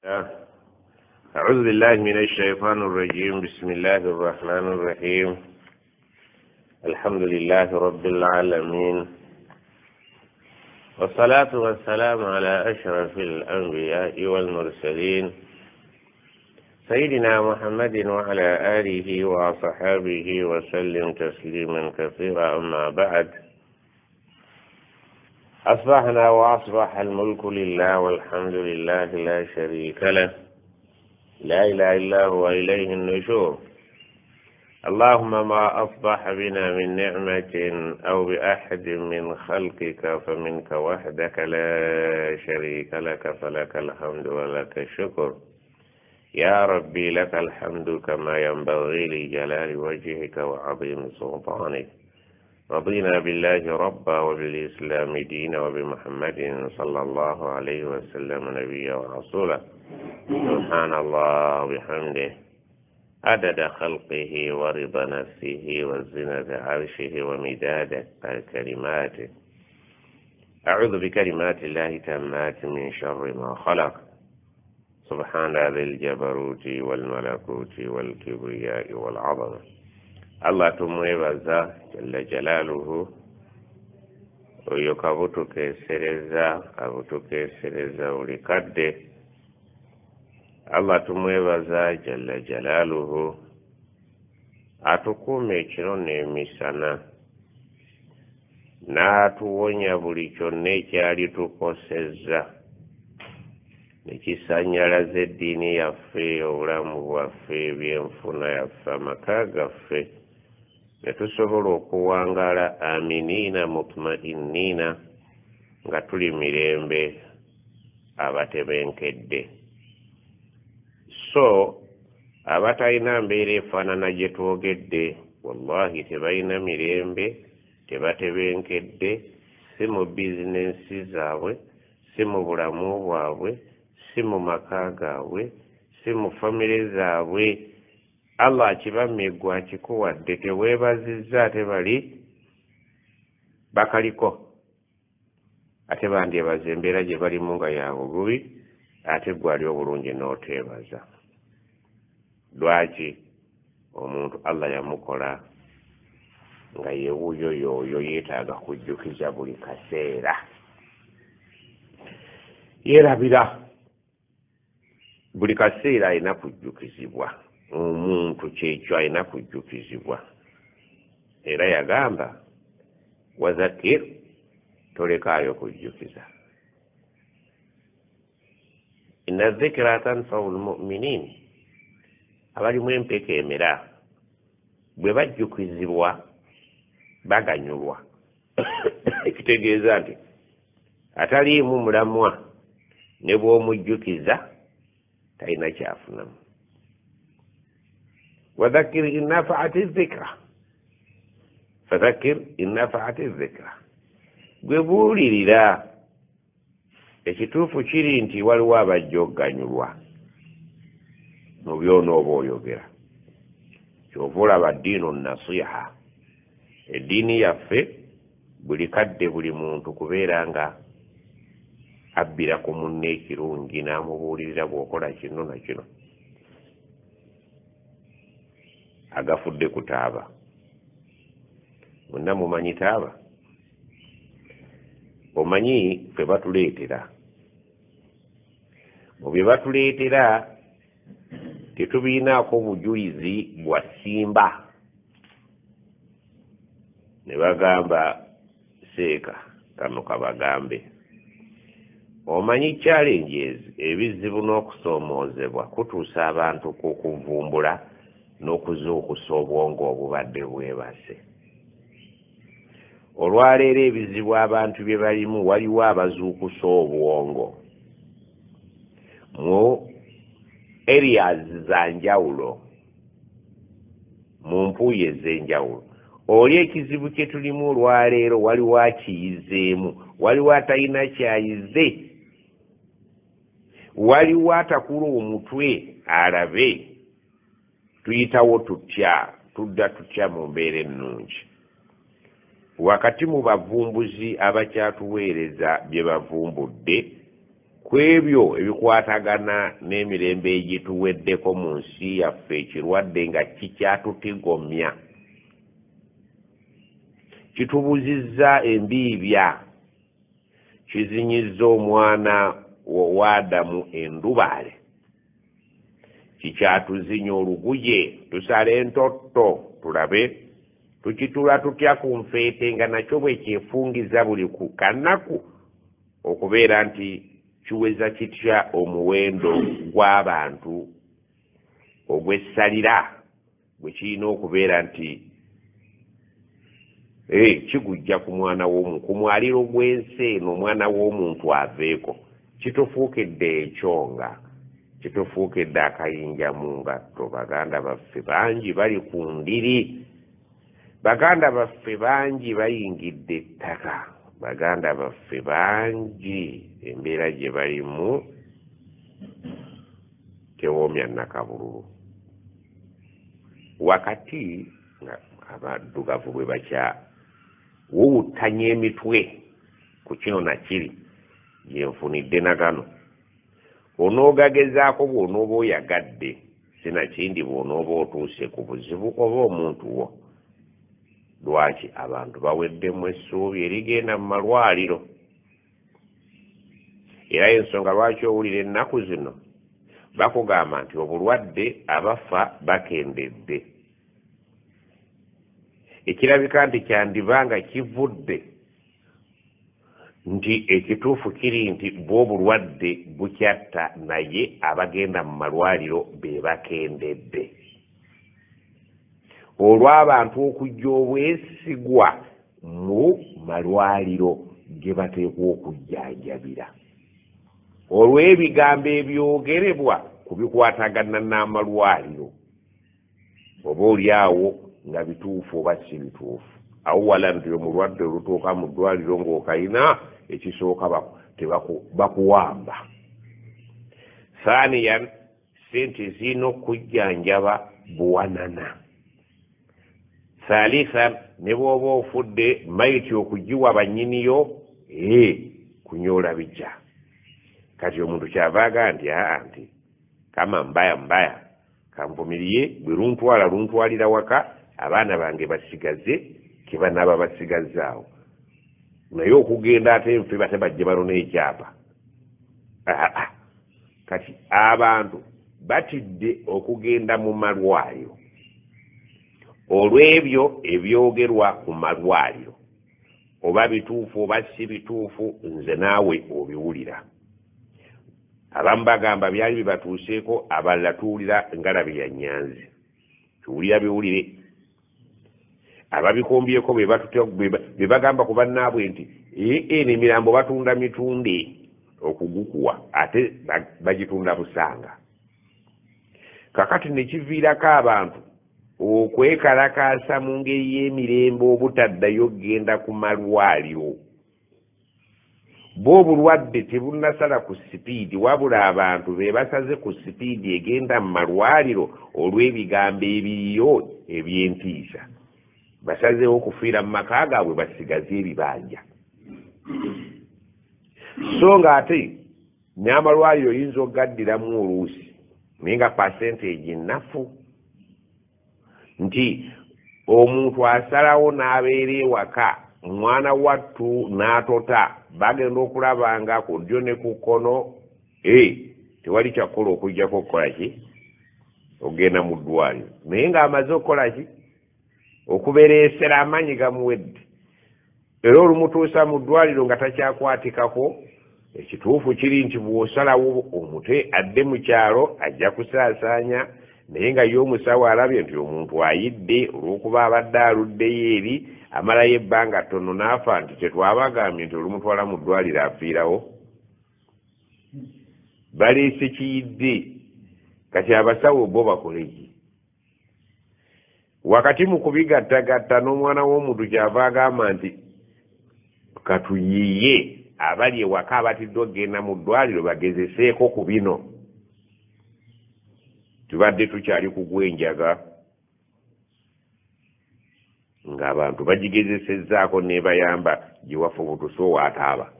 أعوذ بالله من الشيطان الرجيم. بسم الله الرحمن الرحيم. الحمد لله رب العالمين، والصلاة والسلام على أشرف الأنبياء والمرسلين، سيدنا محمد وعلى آله وصحابه وسلم تسليما كثيرا. أما بعد، أصبحنا وأصبح الملك لله والحمد لله لا شريك له، لا إله إلا هو إليه النشور. اللهم ما أصبح بنا من نعمة أو بأحد من خلقك فمنك وحدك لا شريك لك، فلك الحمد ولك الشكر. يا ربي لك الحمد كما ينبغي لجلال وجهك وعظيم سلطانك. رضينا بالله ربا وبالإسلام دينا وبمحمد صلى الله عليه وسلم نبيا ورسولا. سبحان الله وبحمده عدد خلقه ورضا نفسه وزنة عرشه ومداد كلماته. أعوذ بكلمات الله تامات من شر ما خلق. سبحان ذي الجبروت والملكوت والكبرياء والعظمة. Allah tumwebaza jalla jalaaluhu, oyo kabutukeesereza abutukeesereza buli kadde. Allah tumwebaza jalla jalaaluhu, atukuuma ekiro n'emisana, n'atuwonya buli kyonna ekyali tukosezza, ne kisannyalaza eddiini yaffe, obulamu bwaffe, ebyenfuna yaffe, amaka gaffe, ne tusobola okuwangaala aminiina mutmainniina, nga tuli mirembe abatebenkedde. So abatalina mbeera efaanana gye twogedde, wallahi tebalina mirembe, tebatebenkedde, si mu bizinensi zaabwe, si mu bulamu bwabwe, si mu maka gaabwe, si mu famire zaabwe. Allah akibamma eggwe akikuwadde, teweebazizza ate bali bakaliko, ate bandyebaza embeera gye balimu nga ya bugubi, ate gwe ali obulungi n'oteebaza. Lwaki? Omuntu Allah yamukola nga yewuyo yoyo, yeetaaga kujjukiza buli kaseera, yeerabira buli kaseera, alina kujjukizibwa. Omuntu kyekyo alina kujjukizibwa. Era yagamba wazakir, tolekaayo kujjukiza. Inna dhikra tanfau lmuminin, abalimu empeka emera bwe bajjukizibwa baganyulwa. Ekitegeeza nti ataliimu mulamwa ne bw'omujjukiza talina kyafunamu. Wadhakir in nafaati dhikra, fadhakir in nafaati dhikra, gwe buulirira. Ekituufu kiri nti waliwo abajja okuganyulwa mu byonooba oyogera. Kyova olaba ddiinu nasiha, eddiini yaffe buli kadde buli muntu kubeera nga abbira ku munne ekirungi n'amubuulirira bw'okola kino na kino. Agafudde ku taaba, mwenna mumanyi taaba? Omanyi ffe batuleetera, mu bye batuleetera tetubiinaako bujulizi bwa ssimba. Ne bagamba seeka kano kabagambe, omanyi challenges, ebizibu n'okusoomoozebwa kutuusa abantu ku kuvumbula n'okuzuukusa obwongo obubadde bwebase. Olwaleero ebizibu abantu bye balimu, waliwo abazuukusa obwongo mu areas za njawulo, mu mpuyi ez'enjawulo. Oli ekizibu kye tulimu olwaleero waliwo akiyizeemu, waliwo atalina kyayize, waliwo atakula omutwe alabe tuyitawo tutya, tudda tutya mu mbeera ennungi. Wakati mu bavumbuzi abakyatuweereza bye bavumbudde, Ku ebyo ebikwatagana n'emirembe egituweddeko mu nsi yaffe, ekirwadde nga kikyatutigomya, kitubuzizza embiibya, kizinyizza omwana wa Adamu endubaale, kikyatuzinya oluguje, tusale entotto tulabe tukitula tutya ku nfeete nga nakyo bwe kyefungiza buli ku kanaku okubeera nti kiweza kitya omuwendo gw'abantu ogw'essalira gwe kirina okubeera nti kigujja ku mwana w'omuntu, ku mwaliro gw'ensi eno omwana w'omuntu aveeko. Kitufuukidde ekyonga, kitufuukidde akayinja mu ngatto. Baganda baffe bangi bali ku ndiri, baganda baffe bangi bayingidde ettaka, baganda baffe bangi embeera gye balimu tewoomya nnakabululu. Wakati nga abaddugavu bwe bakyawuwuttanya emitwe ku kino na kiri, gye nfunidde na gano, onoogagezaako bw'onooba oyagadde, sinakindi bw'onooba otuuse ku buzibu oba omuntu wo. Lwaki abantu baweddemu essuubi erigenda mu malwaliro? Era ensonga lwaki owulira ennaku zino bakugamba nti obulwadde abafa bakendedde, ekirabika nti kyandiba nga kivudde nti ekituufu kiri nti bwo obulwadde bukyatta, naye abagenda mu malwaliro be bakendedde olw'abantu okujja obwesigwa mu malwaliro ge bateekwa okujjanjabira, olw'ebigambo ebyogerebwa ku bikwatagana n'amalwaliro, oba oli awo nga bituufu oba si bituufu. Awo wala nti omulwadde olutuuka mu ddwaliro ng'okayina ekisooka bakuwamba. Thaniyan, ssente zirina okujjanjaba buwanana. Thalithan, ne bw'oba ofudde mayiti okugiwa bannyiniyo kunyoola bijja. Kati omuntu kyava aga nti aa nti kama mbaya mbaya kanvumiriye, bwe luntwala luntwalira waka, abaana bange basigaze ke banaaba basigazaawo, naye okugenda ate nfe bate bajje banone ekyapa. Kati abantu batidde okugenda mu malwaliro olw'ebyo ebyogerwa ku malwaliro, oba bituufu oba si bituufu, nze naawe obiwulira. Abamu bagamba byali bibatuuseeko, abalala tuwulira ngalabi ya nnyanzi, tuwulira biwulire. Ababikombyeko be bagamba ku bannaabwe nti eno emirambo batunda mitunde okugukuwa, ate bagitunda busanga. Kakati ne kiviirako abantu okwekalakaasa mu ngeri y'emirembe obutaddayo kugenda ku malwaliro. Bo obulwadde tebunnasala ku sipiidi, wabula abantu be basaze ku sipiidi egenda mu malwaliro olw'ebigambo ebiriyo eby'entiisa. Basazeewo okufiira mu maka gaabwe basigaze ebibanja. So ng'ate n'amalwaliro oyinza okugaddiramu oluusi, naye nga percentage nnafu, nti omuntu asalawo n'abeera ewaka, mwana wattu n'atota, bagenda okulaba nga ku ddyo ne ku kkono tewali kyakukola okuggyako okukola ki, okugenda mu ddwaliro, naye ng'amaze okukola ki, okubereesera amaanyi gamuwedde, era olumutuusa mu ddwaliro nga takyakwatikako. Ekituufu kiri nti bw'osalawo omute adde mu kyalo ajja kusaasaanya, naye nga ye omusawo alabye nti omuntu ayidde olw'okuba abadde aluddeyo eri, amalayo ebbanga ttono n'afa, nti tetwabagambye nti olumutwala mu ddwaliro afiirawo. Baleese kiyidde. Kati abasawo bo bakole ki? Wakati mu kubigattagatta n'omwana w'omuntu kyava agamba nti katuyiye abali ewaka abatidde okugenda mu ddwaliro bagezeseeko ku bino. Tubadde tukyali ku gw'enjaga ng'abantu bagigezesezzaako n'ebayamba gye wafubutuse owaataaba.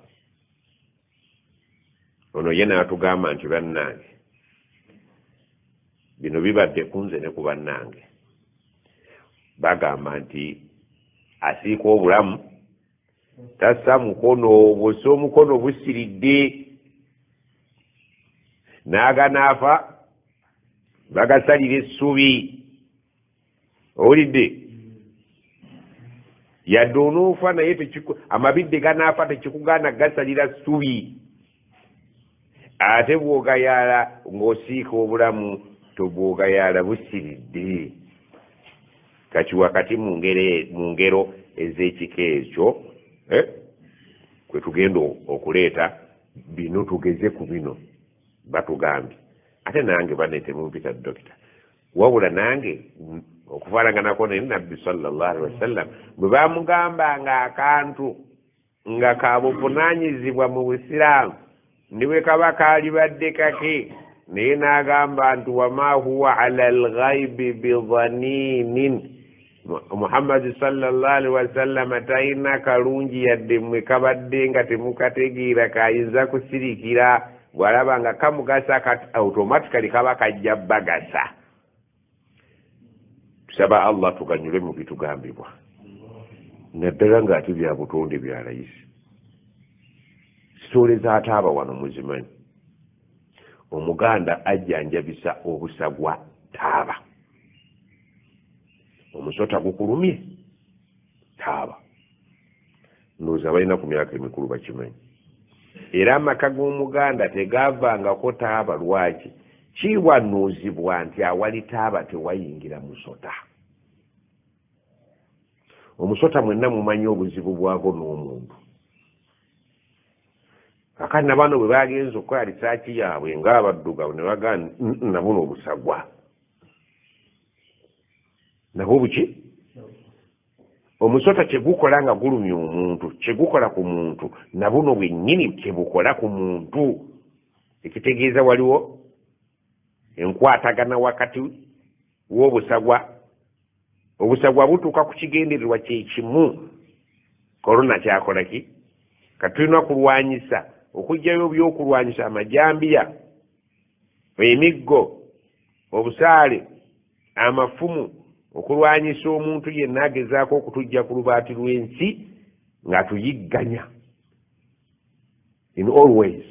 Ono ye n'atugamba nti bannange bino bibadde ku nze ne ku bannange. Bagamba nti asiika obulamu tassa mukono, bw'ossa omukono busiridde, n'aganaafa bagasalira essubi. Owulidde? Yadde onoofa naye amabidde ganaafa tekikugaana gasalira ssubi. Ate bw'ogayaala ng'osiika obulamu tobwogayaala busiridde. Kati wakati mu ngero ez'ekika ekyo kwe tugenda okuleeta bino, tugeze ku bino batugambye. Ate nange banne temumpita dokita, wabula nange okufaanaganako ne Nabbi sallallahu alaihi wasallam bwe bamugambanga akantu nga kabuvunaanyizibwa mu Busiraamu ne bwe kaba kaalibadde kake, naye n'agamba nti wama huwa ala alghaibi bidhaninin. Muhammadi sallallahu alaihi wasallam talina kalungi yadde mmwe kabadde nga temukategeera kayinza kusirikira, bw'alaba nga kamugasa automatically kaba kajja bagasa. Tusaba Allah tuganyule mu bitugambibwa, naddala ng'ate bya butonde bya layisi. Sitoole za taaba wano muzimanyi. Omuganda ajjanjabisa obusagwa taaba. Omusota gukulumye taaba. Ndowooza balina ku myaka emikulu bakimanyi. Era amaka g'Omuganda tegaavangako taaba. Lwaki? Kiwanuuzibwa nti awali taaba tewayingira musota. Omusota mwenna mumanyi obuzibu bwagwo n'omuntu. Kakati na bano bwe bagenze okukola lisaaki yaabwe ng'abaddugavu ne bagamba nabuno obusagwa nabwo buki? Omusota kye gukola nga gulumya omuntu, kye gukola ku muntu, nabuno bwennyini kye bukola ku muntu. Ekitegeeza waliwo enkwatagana wakati w'obusagwa. Obusagwa butuuka ku kigendererwa kye kimu. Korona kyakola ki? Katulina kulwanyisa, okuggyayo byokulwanyisa amajambiya, emiggo, obusaale, amafumu, okulwanyisa omuntu yenna agezaako okutujja ku lubaati lw'ensi ng'atuyigganya. In all ways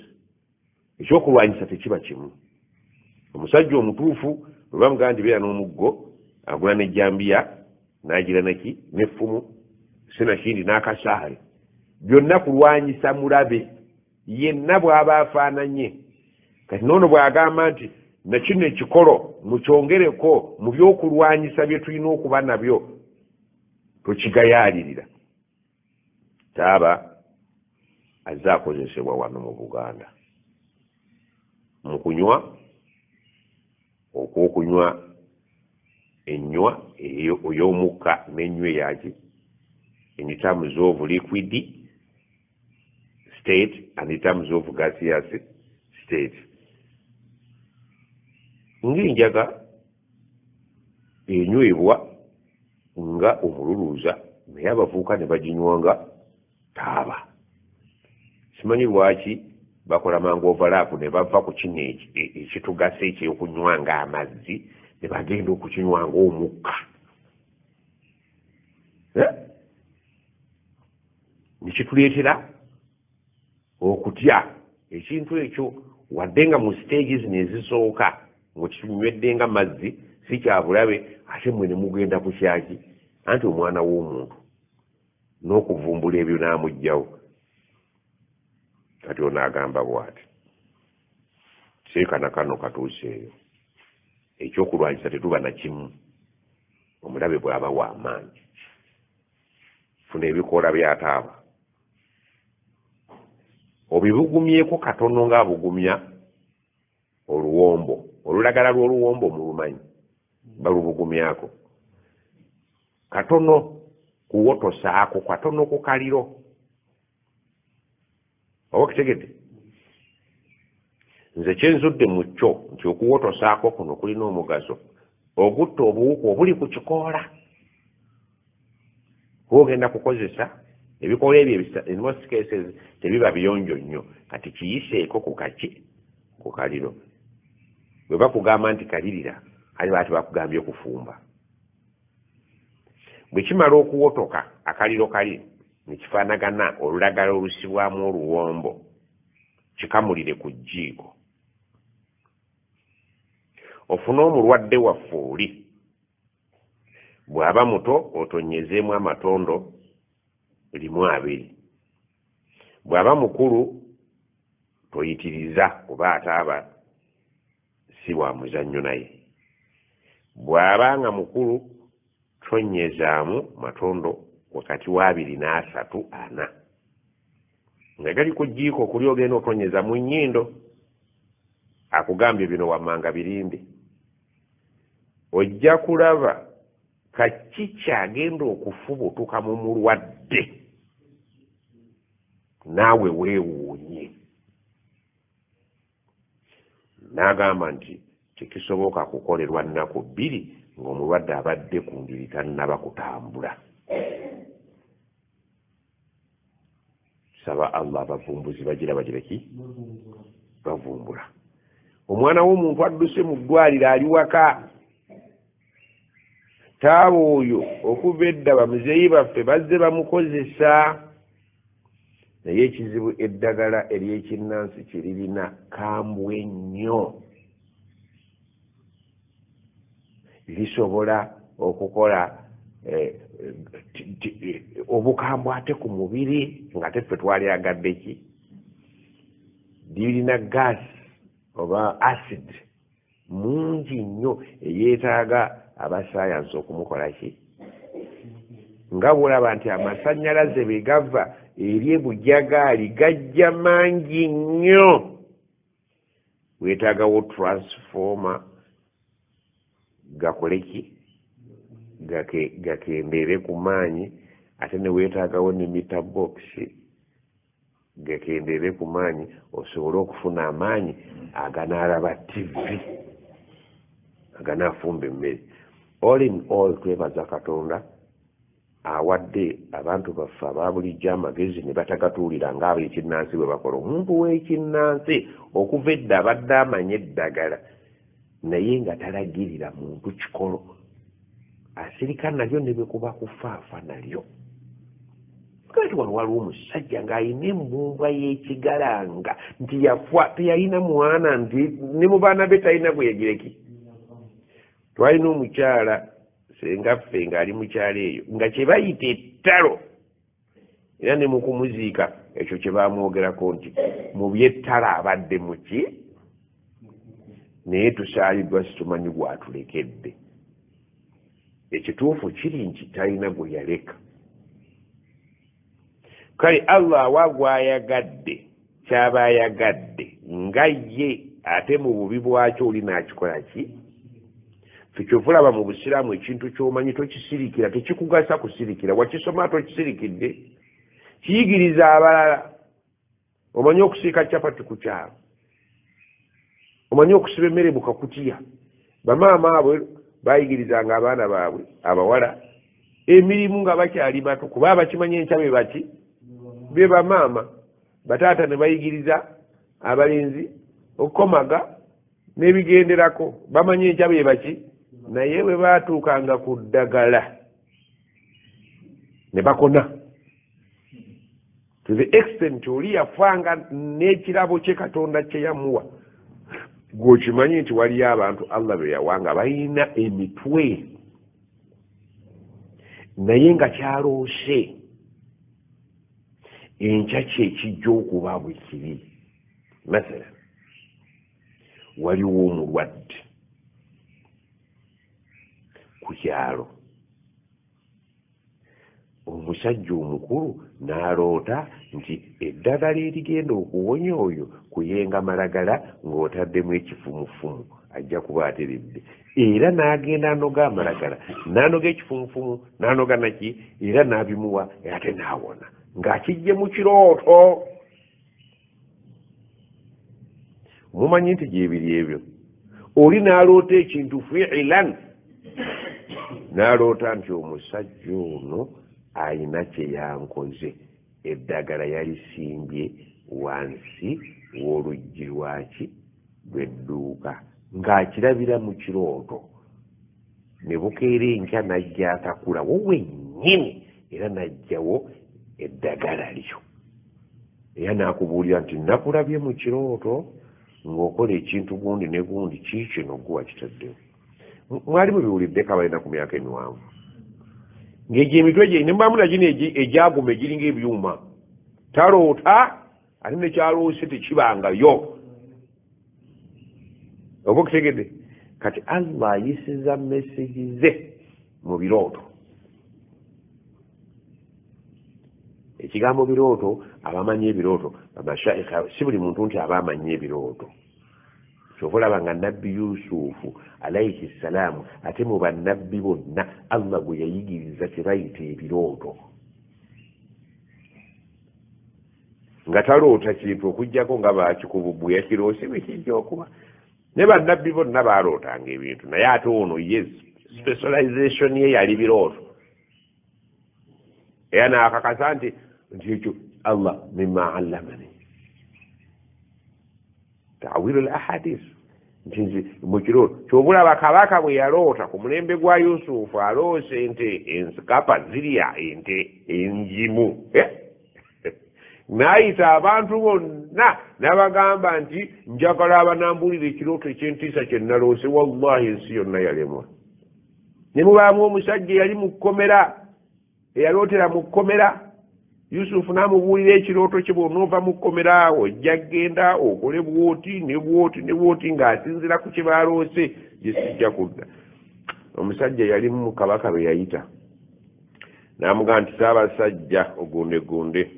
ekyokulwanyisa tekiba kimu. Omusajja omutuufu bwe bamugamba nti beera n'omuggo, agula n'ejjambiya n'agira naki n'effumu sinakindi n'akasaale, byonna kulwanyisa mulabe yenna bw'aba afaananye. Kati noono bw'agamba nti nakino ekikolo mukyongereko mu byokulwanyisa bye tulina okuba nabyo, tokigayaalirira. Taaba azze akozesebwa wano mu Buganda mu kunywa, okw'okunywa ennywa ey'omukka n'ennywa eyaki, in terms of liquid state and in terms of gaseous state. Ng'enjaga enywebwa nga omululuuza, naye abavubuka ne baginywa nga taaba. Simanyi lwaki bakola mangu overlap ne bava ku kino ekitugasa ekyokunywa ng'amazzi ne bagenda okukinywa ng'omukka. Nekituleetera okutya ekintu ekyo, wadde nga mu stage zino ezisooka ng'okinywedde nga mazzi si kya bulabe, ate mmwe ne mugenda ku kyaki? Anti omwana w'omuntu n'okuvumbula ebyo n'amuggyawo. Kati ono agamba bw'ati, seekana kano katuuseeyo, ekyokulwanyisa tetuba na kimu, omulabe bw'aba w'amaanyi. Funa ebikoola bya taaba obibugumyeko katono ng'abugumya oluwombo, olulagala lw'oluwombo mulumanyi, balubugumyako katono kuwotosaako katono ku kaliro. Oba okitegedde? Nze kyenzudde mu kyo nti okuwotosaako kuno kulina omugaso ogutta obuwuka obuli ku kikoola. Ogenda kukozesa Ebikoola ebyo in most cases tebiba biyonjo nnyo, kati kiyiseeko ku kaki ku kaliro. Bwe bakugamba nti kalirira, ali baati bakugambye kufumba. Bwe kimala okuwotoka akaliro kali ne kifaanagana olulagala olusibwamu oluwombo, kikamulire ku jjiiko. Ofune omulwadde waffe oli, bw'aba muto otonyezeemu amatondo 1-2, bw'aba mukulu toyitiriza kuba ate aba si wa muzannyo naye. Bw'aba nga mukulu tonyezaamu matondo wakati wa 2 na 3 4, nga gali ku jjiiko kuli ogenda otonyeza mu nnyindo. Akugambye bino wammanga birinde, ojja kulaba kaki kyagenda okufubutuka mu mulwadde naawe weewuunye. N'agamba nti tekisoboka kukolerwa nnaku 2 ng'omulwadde abadde ku ndiri tannaba kutambula. Saba Allah abavumbuzi bagira bagireki bavumbula. Omwana w'omuntu adduse mu ddwaliro ali waka, taaba oyo okuva edda bamuzeeyi baffe bazze bamukozesa, naye ekizibu eddagala ery'ekinnansi kye lirina kambwe nnyo, lisobola okukola obukambwe ate ku mubiri nga teffe twalyagadde ki. Lirina gaasi oba acid mungi nnyo eyeetaaga abasayansi okumukola ki, nga bw'olaba nti amasannyalaze bwe gava eri ebujagaali gajja mangi nnyo, weetaagawo transformer gakole ki, gakendeere ku maanyi, ate ne weetaagawo ne meter box gakendeere ku maanyi osobole okufuna amaanyi aganaalaba TV, aganaafumba emmere. All in all, twebaza Katonda awadde abantu baffe aba bulijjo amagezi ne batagatuulira ng'abeekinnansi bwe bakola. Omuntu w'ekinnansi okuva edda abadde amanye eddagala naye nga talagirira muntu kikolo, asirika nalyo ne bwe kuba kufaafa nalyo. Kati wano waliwo omusajja ng'alina embumbwa y'ekigalanga nti yafa teyalina mwana, nti ne mu baana be talina gwe yagireki. Twalina omukyala senga ffe ng'ali mukyalo eyo nga kye bayita ettalo, era ne mu kumuziika ekyo kye baamwogerako nti mu by'ettalo abadde muki, naye tusaaliddwa situmanyi gwatulekedde. Ekituufu kiri nti talina gwe yaleka. Kale Allah awa gw'ayagadde ky'aba ayagadde nga ye, ate mu bubi bwakyo oli n'akikola ki. Ffe kyova olaba mu Busiraamu ekintu ky'omanyi tokisirikira, tekikugasa kusirikira, wakisoma tokisirikidde, kiyigiriza abalala. Omanyi okusiika capati ku kyalo, omanyi okusiba emmere mu kakutiya. Bamaama abo bayigirizanga abaana baabwe abawala emirimu nga bakyali bato, kuba abakimanyi enkya be baki be bamaama. Bataata ne bayigiriza abalenzi okukomaga n'ebigenderako, bamanyi enkya be baki, naye bwe baatuukanga ku ddagala ne bakona. To the extent oli yafanga n'ekirabo kye Katonda kye yamuwa. Gw'okimanyi nti waliyo abantu Allah be yawanga balina emitwe naye nga kyaloose enkya kye kijja okuba bwe kiri. Mathala waliwo omulwadde ku kyalo, omusajja omukulu n'aloota nti eddagala erigenda okuwonya oyo kuyenga malagala ng'otaddemu ekifumufumu ajja kuba ateredde. Era n'agenda anoga amalagala, n'anoga ekifumufumu, n'anoga naki, era n'abimuwa ate n'awona ng'akijje mu kirooto. Mumanyi nti gyebiri ebyo. Oli n'aloota ekintu fiilan, n'aloota nti omusajja ono ayina kye yankoze, Eddagala yalisimbye wansi w'oluggi lwaki lw'edduuka ng'akirabira mu kirooto. Ne bukeera enkya n'ajja atakulawo wennyini era n'ajjawo eddagala lyo. Era n'akubuulira nti nakulabye mu kirooto ng'okola ekintu gundi ne gundi, kiikino gwe wakitaddewo. Mwali mubiwuliddeko abalina ku myaka emiwanvu. Ng'egyo emitwe gye ne mubaamu na gino egyaguma egiringa ebyuma. Taloota ate ne kyaloose tekibangayo. Oba okitegedde? Kati Allah ayisiza mesegi ze mu birooto. Ekigambo birooto, abamanyi ebirooto bamashaikha, si buli muntu nti aba amanyi ebirooto. Kyova olaba nga Nabbi Yusufu alayhi ssalaamu ate mu bannabbi bonna Allah gwe yayigiriza kye bayita ebirooto. Nga taloota kintu okuggyako nga baakikububwe yakiroose bwe kijja okuba. Ne bannabbi bonna baalootanga ebintu, naye ate ono ye specialization ye yali birooto. Era n'akakasa nti ekyo Allah mimma allamani ta'wilu al-ahadith, nti nze mu kirooto. Kyova olaba kabaka bwe yaloota ku mulembe gwa Yusufu aloose ente ensikapa zirya ente enjimu. N'ayita abantu bonna n'abagamba nti njagala abanambuulira ekirooto eky'entiisa kye naloose. Wallahi ensi yonna yalemwa. Ne mubaamu omusajja eyali mu kkomera, eyalootera mu kkomera. Yusufu n'amubuulira ekirooto kye, bw'onoova mu kkomera awo ojja kgenda okole bw'oti ne bw'oti ne bw'oti, ng'asinziira ku kye baaloose gye sijja kudda. Omusajja yali mu kabaka be yayita n'amugamba nti Ssaabasajja ogundegunde,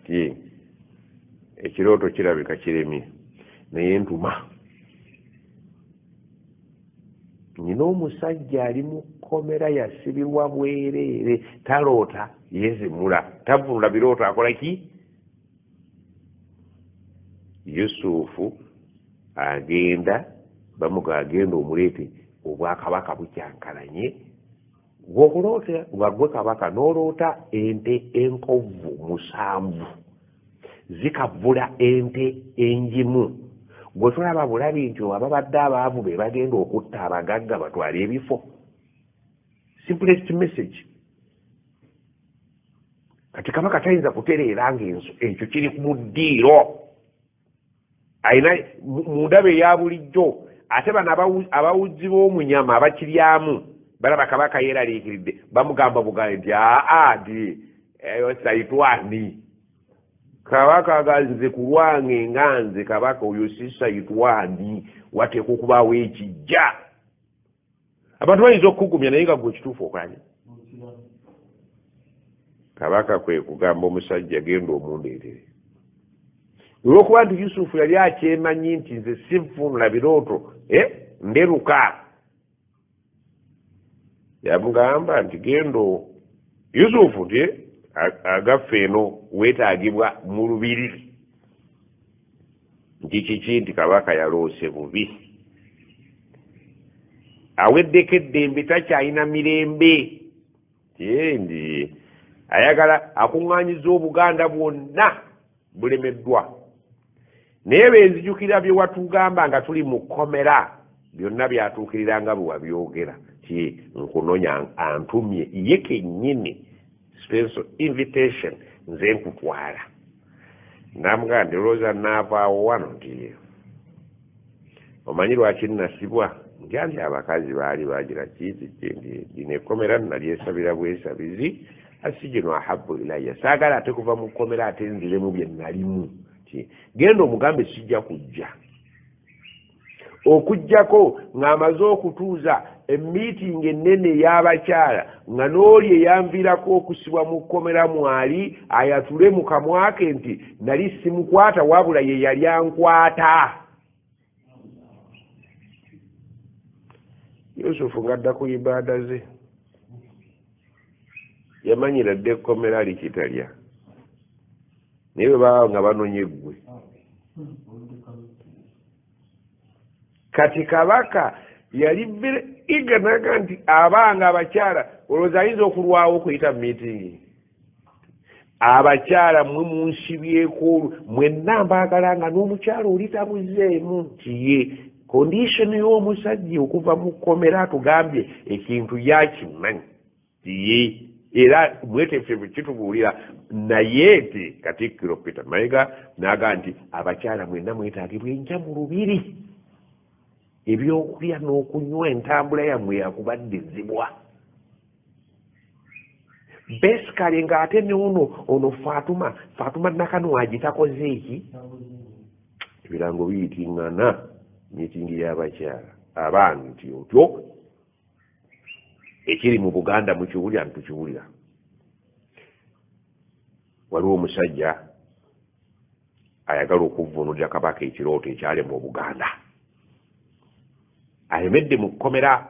ti ekirooto kirabika kiremye, naye ntuma. Nina omusajja ali mu kkomera yasibirwa bwereere, taloota yeezimula, tavunula birooto, akola ki? Yusufu agenda bamuga agenda omuleete, obwakabaka bukyankalanye. Bw'okuloota nga ggwe kabaka n'oloota ente enkovvu 7 zikavvula ente enjimu, gwe tolaba bulabi nti ababadde abaavu be bagenda okutta abagagga batwale ebifo. Simplest message. Kati kabaka tayinza kutereera ng'ekyo kiri mu ddiiro. Alina mu ndaba eya bulijjo, ate bano abawuzzi b'omunyama abakiryamu balaba kabaka yeeraliikiridde, bamugamba bugambi nti aa nti eyo sayitwani. Kabaka ganze ku lwange nga nze kabaka oyo si sayitwani, wateekwa okubaawo ekijja. Abantu bayinza okukugumya naye nga ggwe ekituufu okolanye. Kabaka kwe kugamba omusajja genda omundeetere. Olw'okuba nti Yusufu yali akyemanyi nti nze sinfunula birooto, nderuka. Yamugamba nti genda Yusufu nti agaffe eno weetaagibwa mu lubiri. Nti kiki? Nti kabaka yaloose bubi, aweddeko eddembe, takyalina mirembe. Ndi ayagala akuŋŋaanyiza Obuganda bwonna bulemeddwa. Naye benzijukira bye watugamba nga tuli mu kkomera byonna byatuukirira nga bwe wabyogera. Ti nkunonya antumye ye kennyini special invitation nze nkutwala. Namugamba nti olowooza naavaawo wano nti omanyi lwaki nnasibwa? Nti anti abakazi baali bagira kiiti lino ekkomera nalyesabira bwesabizi, asijinu ahabbu ilayya, saagala ate kuva mu kkomera ate nziremu bye nalimu. Genda omugambe sijja kujja. Okuggyako ng'amaze okutuuza emiitingi ennene ey'abakyala nga n'oli eyanviirako okusibwa mu kkomera mwali ayatule mu kamwa ke nti nali simukwata wabula ye yali ankwata. Yusufu ng'adda ku ibaada ze, yamanyira dda ekkomera likitalya, naye bwe baba nga banonye ggwe. Kati kabaka yali very eager naga nti abanga abakyala olowooza ayinza okulwawo okuyita mu miitingi. Abakyala mmwe munsibyeko mwenna mbaagala nga n'omukyala oli tabuzeemu nti ye condition y'omusajja okuva mu kkomera atugambye ekintu yakimanyi nti ye era mweteefu kitubuulira naye nti Katikkiro Peter Mayiga n'agamba nti abakyala mwenna mwetaagibwa enja mu lubiri ebyokulya n'okunywa entambula yammwe yakubaddizibwa. Basically ng'ate ne ono Fatuma Nakanwagi takoze eki ebirango biyitiŋŋana miitingi y'abakyala abaana nti otyo ekiri mu Buganda mukiwulira ntukiwulira. Waliwo omusajja ayagala okuvvuunulira Kabaka ekirooto ekyalema Obuganda. Ayemedde mu kkomera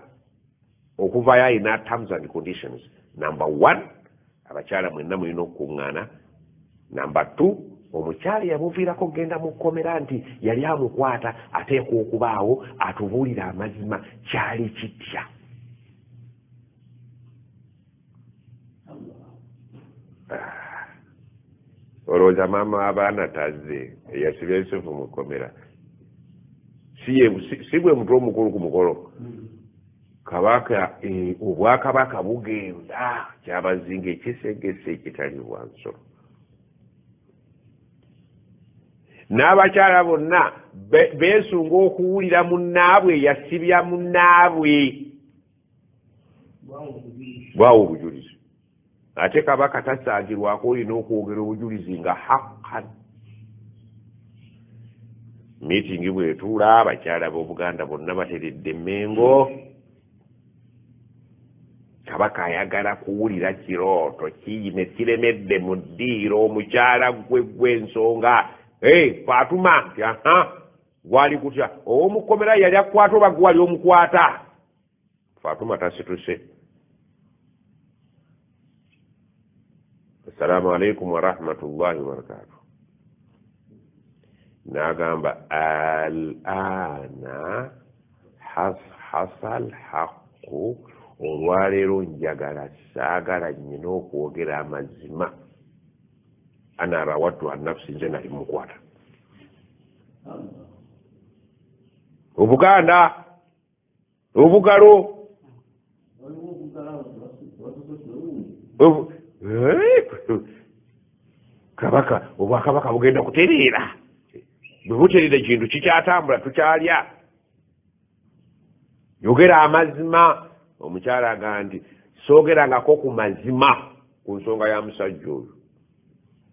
okuvayo alina terms and conditions. Number 1, abakyala mwenna mulina okukuŋŋaana. Number 2, omukyala yamuviirako okugenda mu kkomera nti yali amukwata ateekwa okubaawo atubuulire amazima kyali kitya. Olowooza maama abaana tazze eyasibya Yusufu mu kkomera si gwe mutwe omukulu ku mukolo. Kabaka obwakabaka bugenda kyabazinga ekisegese ekitali bwa nsolo. N'abakyala bonna beesunga okuwulira munnaabwe yasibya munnaabwe bwawo obujulizi. Ate Kabaka tasaagirwako olina okwogera obujulizi nga haqqan. Miitingi bw'etuula abakyala b'Obuganda bonna bateredde Mmengo. Kabaka ayagala kuwulira kirooto kiine kiremedde mu ddiiro omukyala gwe gw'ensonga. Fatuma nti aha gwali kutya ow'omukomera yali akwata oba gwali omukwata. Fatuma tasituse. Assalamu alaikum warahmatullahi wabarakatuh. N'agamba al-ana hasal haqqu, olwaleero njagala saagala nnyina okwogera amazima. Ana rawattu an nafsi, nze nali mukwata. Obuganda obugalo Kabaka obwakabaka bugenda kutereera. Bwe butereera ekintu kikyatambula tukyalya. Yogera amazima. Omukyala agamba nti soogerangako ku mazima ku nsonga ya musajja oyo.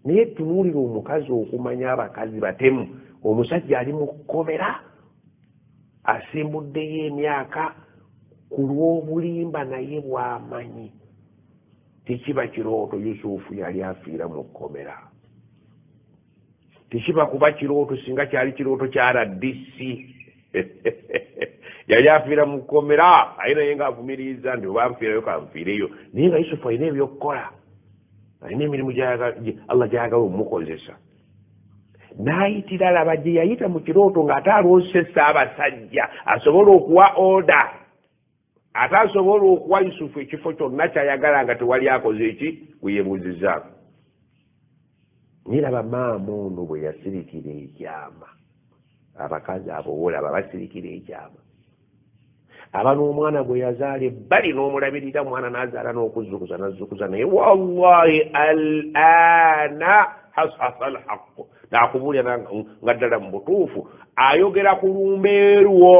Naye tunuulira omukazi okumanya abakazi batemu. Omusajja ali mu kkomera asimbuddeyo emyaka ku lw'obulimba naye bw'amanyi. Tekiba kirooto Yusufu yali afiira mu kkomera. Tekiba kuba kirooto singa kyali kirooto kya RDC. Yali afiira mu kkomera aye naye ng'avumiriza nti oba nfiirayo kanfiireyo. Naye nga Yusufu alina ebyokukola, alina emirimu Allah gy'ayagala omukozesa. N'ayitira laba gye yayita mu kirooto ng'ate aloose Ssaabasajja asobola okuwa order, ate asobola okuwa Yusufu ekifo kyonna ky'ayagala nga tewali akoze eki gwe yeebuuzizzaako. Naye laba maama ono bwe yasirikira ekyama. Abakazi abo olaba basirikira ekyama. Aba n'omwana gwe yazaala ebbali n'omulabirira, omwana n'azaala n'okuzzukuza n'azzukuza, naye wallahi al-ana hashasa al-haqqu. Nakubuulira nga ddala mu butuufu ayogera ku lumbeerwo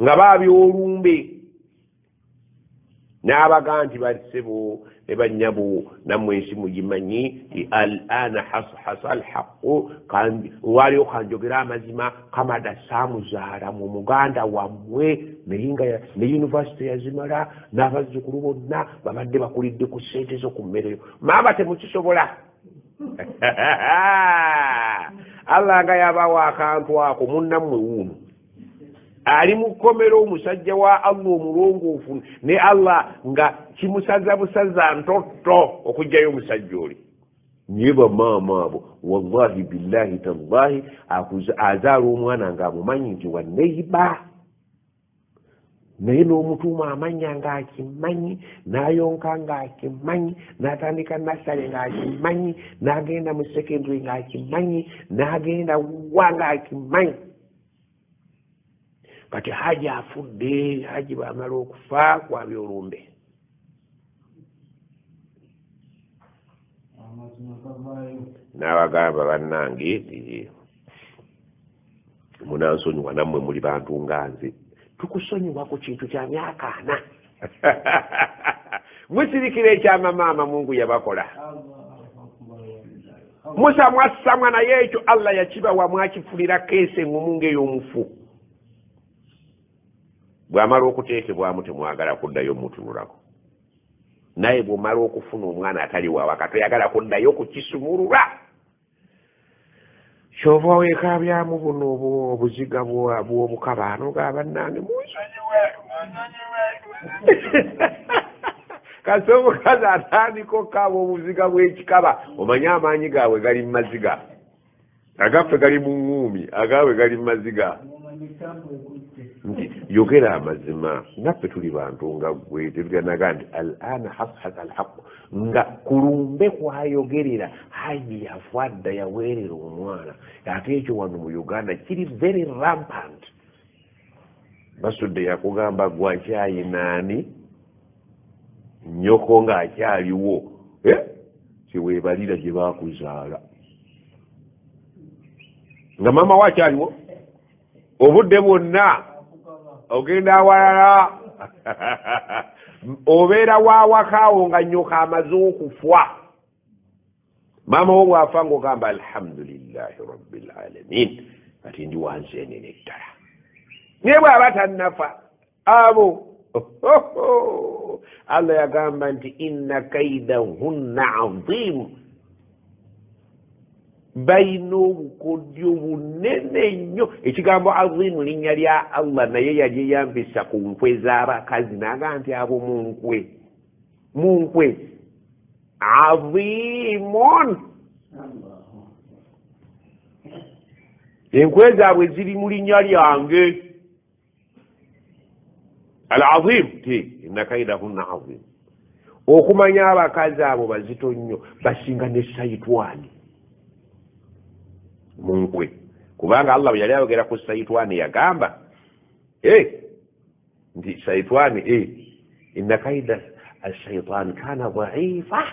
nga baabya olumbe. N'abaga nti bassebo ne bannyabo nammwe ensi mugimanyi ti al-ana hashasa al-haqqu, olwaliwo kanjogera amazima. Kamada saamuzaala mu muganda wammwe naye nga ne yunivasite yazimala n'abazzukulu bonna babadde bakulidde ku ssente zo ku mmereyo. Maama temukisobola. Allah nga yabawa akantu ako munnammwe wuuno ali mu kkomera omusajja wa Allah omulongoofu, ne Allah nga kimusaza busaza ntotto okuggyayo omusajja oli. Naye bamaama abo wallahi billahi tallahi azaala omwana ng'amumanyi nti wa neighbor. Naye n'omutuuma amannya ng'akimanyi, n'ayonka ng'akimanyi, n'atandika nasale ng'akimanyi, n'agenda mu secondary ng'akimanyi, n'agenda wa ng'akimanyi. Kati Haji afudde, Haji bw'amala okufa kwabya olumbe. N'abagamba bannange munansonyiwa nammwe muli bantu nga nze. Tukusonyiwa ku kintu kya myaka 40. Musirikira ekyama maama Mungu yabakola. Musa mwassamwa naye ekyo Allah yakibawa mwakifulira keesi engumu ng'ey'omufu. Bw'amala okuteekebwamu temwagala kuddayo mutunulako. Naye bw'omala okufuna omwana atali wawaka toyagala kuddayo kukisumulula. Kyova weekaabyamu buno obuziga bw'obukaba nga bannange munsonyiwe, munsonyiwe. Kasi omukazi atandika okukaaba obuziga bw'ekikaba, omanye amaanyi gaabwe gali mu maziga. Agaffe gali mu ŋŋuumi, agaabwe gali mu maziga. Nti yogera amazima, naffe tuli bantu nga ggwe, tetuganaga nti al-ana hashasa al-haqq, nga kulumbe kwayogerera Haji yafa dda yaweerera omwana. Ate ekyo wano mu Uganda kiri very rampant. Basudde yakugamba gwe akyayinaani nnyoko ng'akyaliwo, kyeweebalira gye baakuzaala nga maama we akyaliwo obudde bwonna ogenda awalala obeera wawakaawo nga nnyoko amaze okufa. Maama wo bw'afa ng'ogamba alhamdulillahi rabbil alamin, kati ndi wansi enene ddala. Naye bw'aba tannafa abo Allah yagamba nti inna kaidahunna adhimu, balina obukodyo bunene nnyo. Ekigambo azimu linnya lya Allah, naye yali eyambisa ku nkwe z'abakazi n'agamba nti abo mu nkwe, mu nkwe azimun, enkwe zaabwe ziri mu linnya lyange al-azim. Ti inna kaidahunna azim. Okumanya abakazi abo bazito nnyo, basinga ne sayitwani mu nkwe, kubanga Allah bwe yali ayogera ku sayitwani yagamba nti sayitwani inna kaida ashaitani kana dhaifa,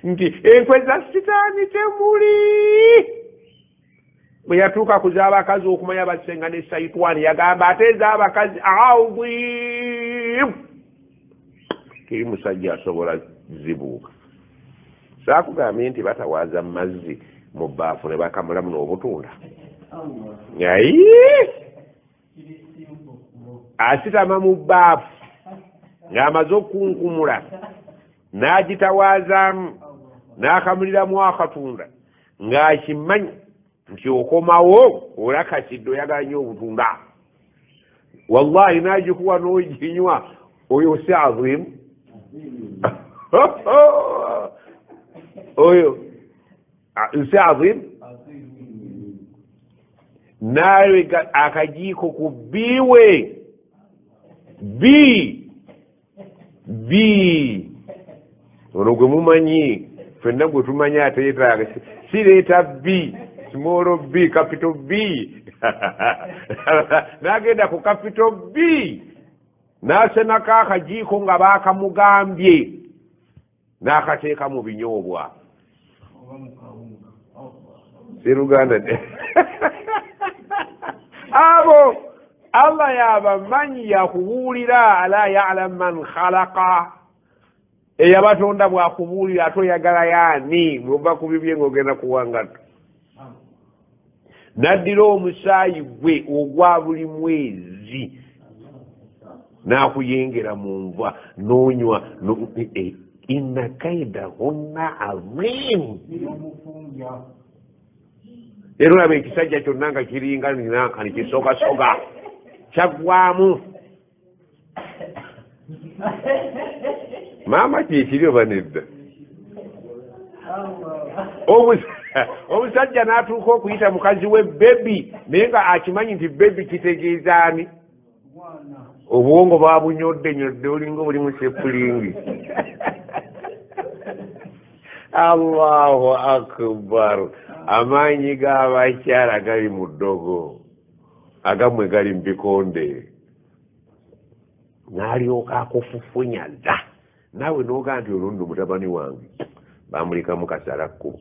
nti enkwe za sitaani temuli. Bwe yatuuka ku z'abakazi okumanya basenga ne sayitwani yagamba ate ez'abakazi azim, teri musajja asobola zibuuka. Saakugambye nti batawaaza mazzi mu bbaafu ne bakamulamu n'obutunda. Ayi asitama mu bbaafu ng'amaze okunkumula n'agitawaazaamu n'akamuliramu akatunda ng'akimanyi nti okomawo olakasidde oyagala nnyo obutunda. Wallahi n'agikuwa n'oginywa, oyo si azimu? Oyo si azimu? Nawe akajiiko ku biwe bi bi ono gwe mumanyi ffenna gwe tumanyi ateetaaga sireeta b small b capital B n'agenda ku capital B n'asenako akajiiko nga baakamugambye n'akateeka mu binyoobwa. Siruganda abo Allah yabamanyi, yakubuulira ala ya'lam man khalaqa, eyabatonda bw'akubuulira ate oyagala yaani bw'ova ku bibye ng'ogenda kuwangato. N'addira omusaayi gwe ogwa buli mwezi n'akuyengera mu nva n'onywa. Inna kaidahunna azim. Era olaba ekisajja kyonna nga kiringa ninankani kisogasoga kyaggwamu. Maama kyekiri oba nedda? Omusajja n'atuuka okuyita mukazi we bebi, naye nga akimanyi nti bebi kitegeeza ani? Obwongo babunyodde nyodde olinga obuli mu sepulingi. Allahu akbar. Amaanyi g'abakyala gali mu ddogo, agammwe gali mu bikonde. N'alyoka akufufunyaza naawe n'ogaa nti ono nno mutabani wange bamulikamu kasala kkubo,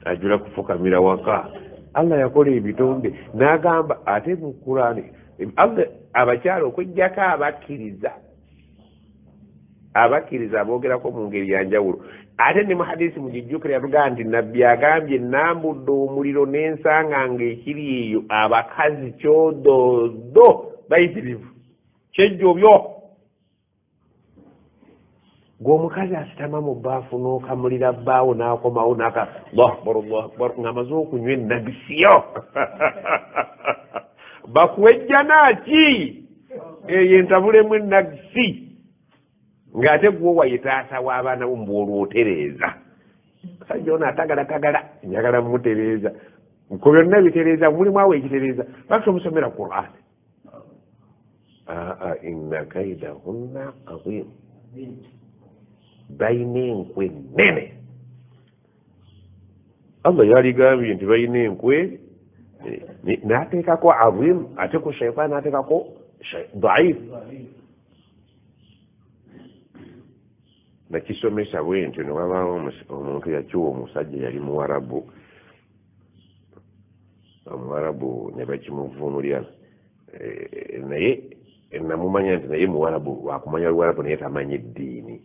ajula kufukamira waka. Allah yakola ebitonde n'agamba ate mu Kuraani Allah abakyala okweggyako abakkiriza, abakkiriza aboogerako mu ngeri ya njawulo. Ate ne mu hadisi mugijjukira yatugamba nti Nabbi agambye nambudde omuliro n'ensanga ng'ekiri eyo abakazi kyododo bayitirivu kyejjobyo. Gw'omukazi asitama mu bbaafu n'okamulira bbaawo n'akomawo n'aka Allahu akbar Allahu akbar ng'amaze okunywa ennagisiyo bakuwejjana ki eyo entabulemu ennagisi ng'ate gwowa ye taata w'abaana bo mbw'olwotereeza. Musajja ono atagalatagala njagala mmutereeza ku byonna bitereeza mulimu awo ekitereeza lwaki omusomera Qur'an? Aa inna kaidahunna azim, balina enkwe nnene. Allah yaligambye nti balina enkwe n'ateekako azim, ate ku shaitan n'ateekako daif. Nakisomesa bwe ntyo ne wabaawo omuntu yakiwa omusajja yali muwarabu, omuwarabu ne bakimuvuunulira naye namumanya nti naye muwarabu wakumanya luwarabu naye tamanyi ddiini.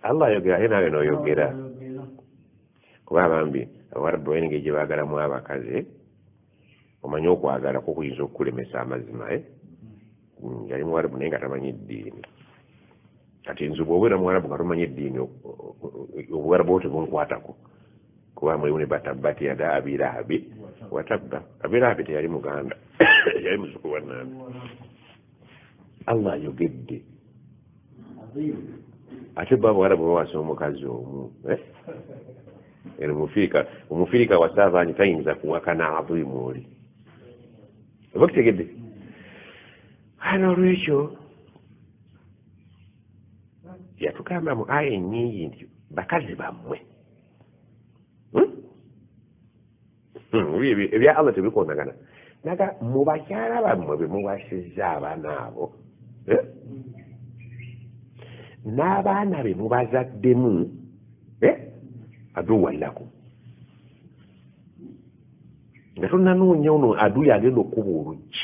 Allah ayogera ate naawe n'oyogera kuba bambi abawarabu balina engeri gye baagalamu abakazi, omanyi okwagala kwo kuyinza okukulemesa amazima. Yali muwarabu naye nga tamanyi ddiini. Kati nze bw'obeera muwarabu nga tomanyi eddiini obuwarabu bwo tebunkwatako kuba mulimu ne batabbati yada Abirahabi watabba. Abirahabi teyali muganda, yali muzzukulu wa Nabbi. Allah ayogedde ate bo abawarabu bawasa omukazi omu. Eno omufirika wasaabanyi tayinza kuwakana azimu oli oba kitegedde. Hano olwekyo yatugamba mu aya ennyingi nti bakazi bammwe ebya Allah tebikonagana naga mu bakyala bammwe be muwasizza abaana abo n'abaana be mubazaddemu aduwan lakum, nga tonnanoonya ono aduyi agenda okkuba oluggi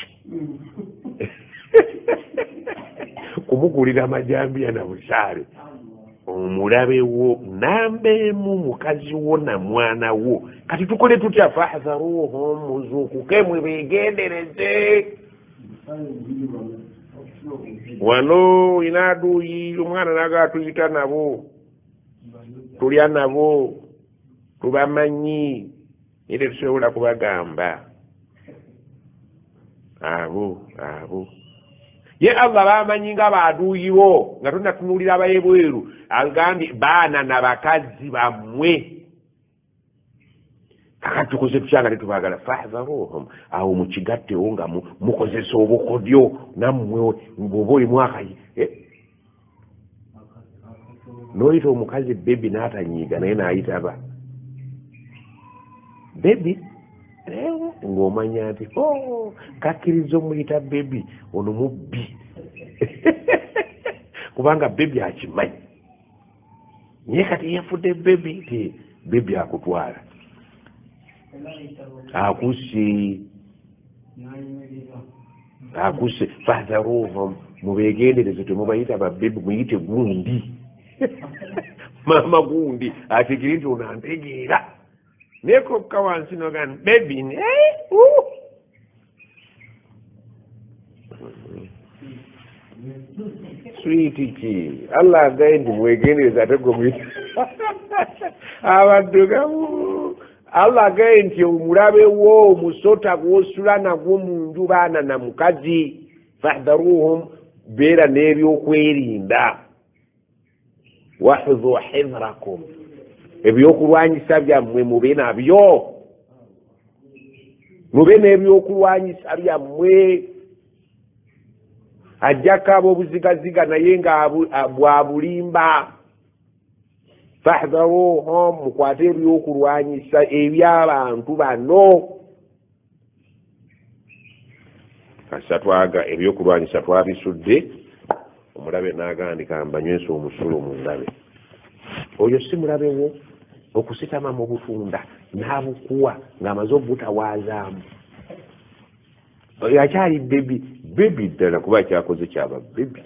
kumugulira amajambiya na busaale omulabe wo namba emu mukazi wo na mwana wo. Kati tukole tutya? Fahdharuhum, muzuukuke mwebeegendereze. Wano ina aduyi omwana naga atuyita nabo tulya nabo tubamanyi naye tetusobola kubagamba abo abo. Ye Allah bamanyi nga baaduyi bo nga tonnatunuulira abayebweru agambye baana na bakazi bammwe. Kakati tukoze tutya nga tetubaagala? Fahdharuhum, awo mukigattewo nga mukozesa obukodyo nammwe bw'oba olimu akayi n'oyita omukazi bebi n'atanyiiga naye n'ayitaba bebi ng'omanya nti kakkiriza omuyita bebi ono mubbi kubanga bebi akimanyi naye kati yafudde bebi ti bebi akutwala akusse akusse. Fahdharuhum, mubeegendereze temubayita babebi, muyite gundi maama gundi ategere nti ono antegeera naye kokka wansi nogamba bebi switi ki. Allah agaye nti mwegendereze ate gwe muyite abaddugavu. Allah agaye nti omulabe wo omusota gw'osula nagwo mu nju baana na mukazi. Fahdharuhum, beera n'ebyokwerinda. Wahudhu hidhrakum, ebyokulwanyisa byammwe mube nabyo. Mube n'ebyokulwanyisa byammwe. Ajjako ab'obuzigaziga naye nga bwa bulimba. Fahdharuhum, mukwate ebyokulwanyisa eby'abantu bano. Kasa twaga ebyokulwanyisa twabisudde, omulabe n'agandika mbanywesa omusulo mu ndabe. Oyo si mulabe wo, okusitama mu butunda n'abukuwa ng'amaze obutawaazaamu. Oyo akyali bebi, bebi ddala kuba kyakoze kyaba bebi.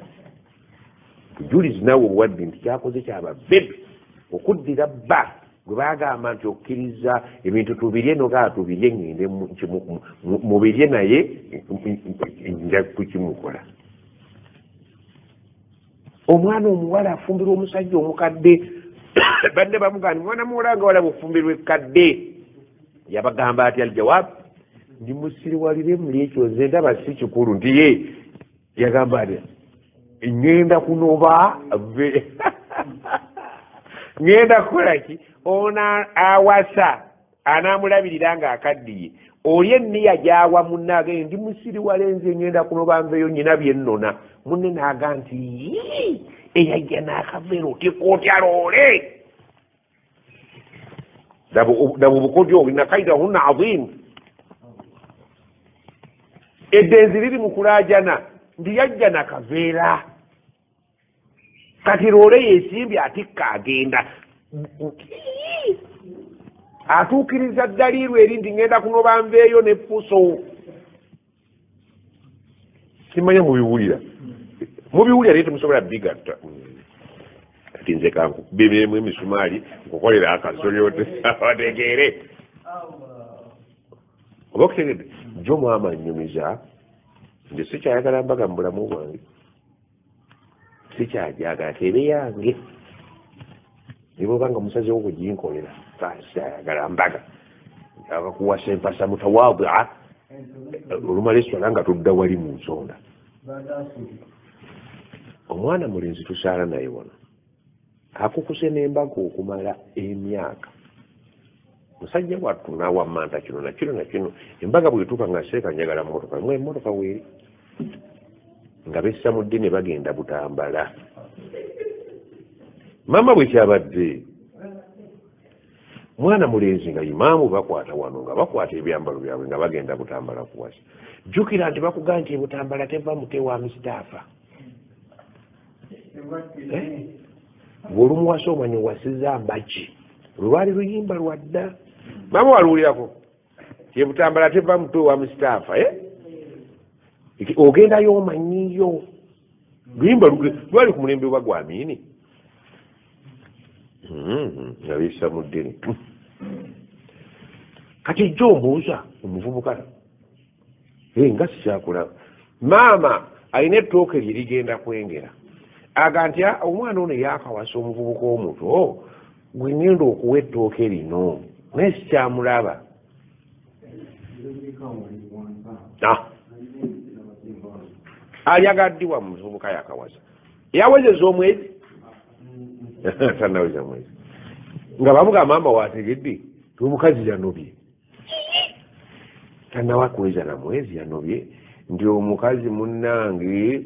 Bujulizi naawe obuwadde nti kyakoze kyaba bebi. Okuddira bba gwe baagamba nti okkiriza ebintu tubirye nogaa tubirye ngende mubirye naye nja kukimukola. Omwana omuwala afumbirwa omusajja omukadde. Badde bamugamba mwana muwala nga walaba ofumbirwa ekkadde. Yabagamba atya aljawaabu? Ndi musiriwalire muli ekyo nze ndaba si kikulu nti ye yagamba atya ŋŋenda kunoba ŋŋenda kukola ki? Ono awasa anaamulabirira ng'akaddiye. Oli enniya gy'awa munne agende ndi musiriwale nze ŋŋenda kunoba nveeyo nnyina bye nnona. Munne n'aga nti eyajja n'akaveera otikka otya loole. Laba obukodyo obulina kaidahunna aziimu. Eddenzi liri mu kulaajana nti yajja nakaveera. Kati loole yeesimbye atikka agenda. Atuukiriza ddaliirwa eri nti ŋŋenda kunoba nveeyo n'effuso. Simanya mubiwulira. Mubiwulira naye temusobola bigatta. Kati nze kankubiremu emisumaali nkukolera akasolyo otegeere. Oba okutegedde? Jjo maama nnyumiza nze sikyayagala mbaga mu bulamu bwange. Sikyajagala tebe yange. Ne bw'oba nga musazeewo kuginkolera sikyayagala mbaga. Abakuwasa empasa mutawaadi'a olumala esswala nga tudda wali mu nsonda. Omwana mulenzi tusaala naye wano akukuse n'embaga okumala emyaka. Musajja wattu n'awammanta kino na kino na kino. Embaga bw'etuuka nga seeka njagala mmotoka, mwe emmotoka weeri. Nga bessa mu ddini bagenda Butambala. Maama bwe kyabadde mwana mulenzi nga imaamu bakwata wano nga bakwata ebyambalo byabwe nga bagenda Butambala kuwasa. Jjukira nti bakugamba nti Butambala teva mute wa Mustapha. Bw'olumuwasa omanya owasizza mbaki. Lwali luyimba lwa dda. Maama waluwulirako ti Butambala teva mutwe wa Mustapha. Ogendayo omanyiyo. Luyimba lwali ku mulembe oba gwa Amini. Nga bissa mu ddini. Kati jjo ombuuza omuvubuka nga sikyakulaba. Maama alina ettooke lye ligenda kwengera. Aga nti omwana ono yaakawasa omuvubuka omuto gwe ŋŋenda okuwa ettooke lino naye sikyamulaba. Alyagaddiwa mu muvubuka yakawasa. Yawezezza omwezi? Tannaweza mwezi. Nga bamugamba maama waategedde ti omukazi yanobye. Tannawa kuweza na mwezi yanobye nti omukazi munnange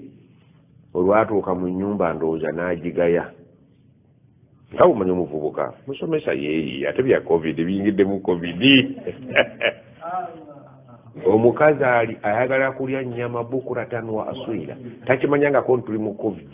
olwatuuka mu nnyumba ndowooza n'agigaya. Nga bw'omanyi omuvubuka musomesa yeeyi ate bya covid biyingidde mu covid. Omukazi ali ayagala kulya nnyama bukuratan wa aswira. Takimanyangako nti tuli mu covid.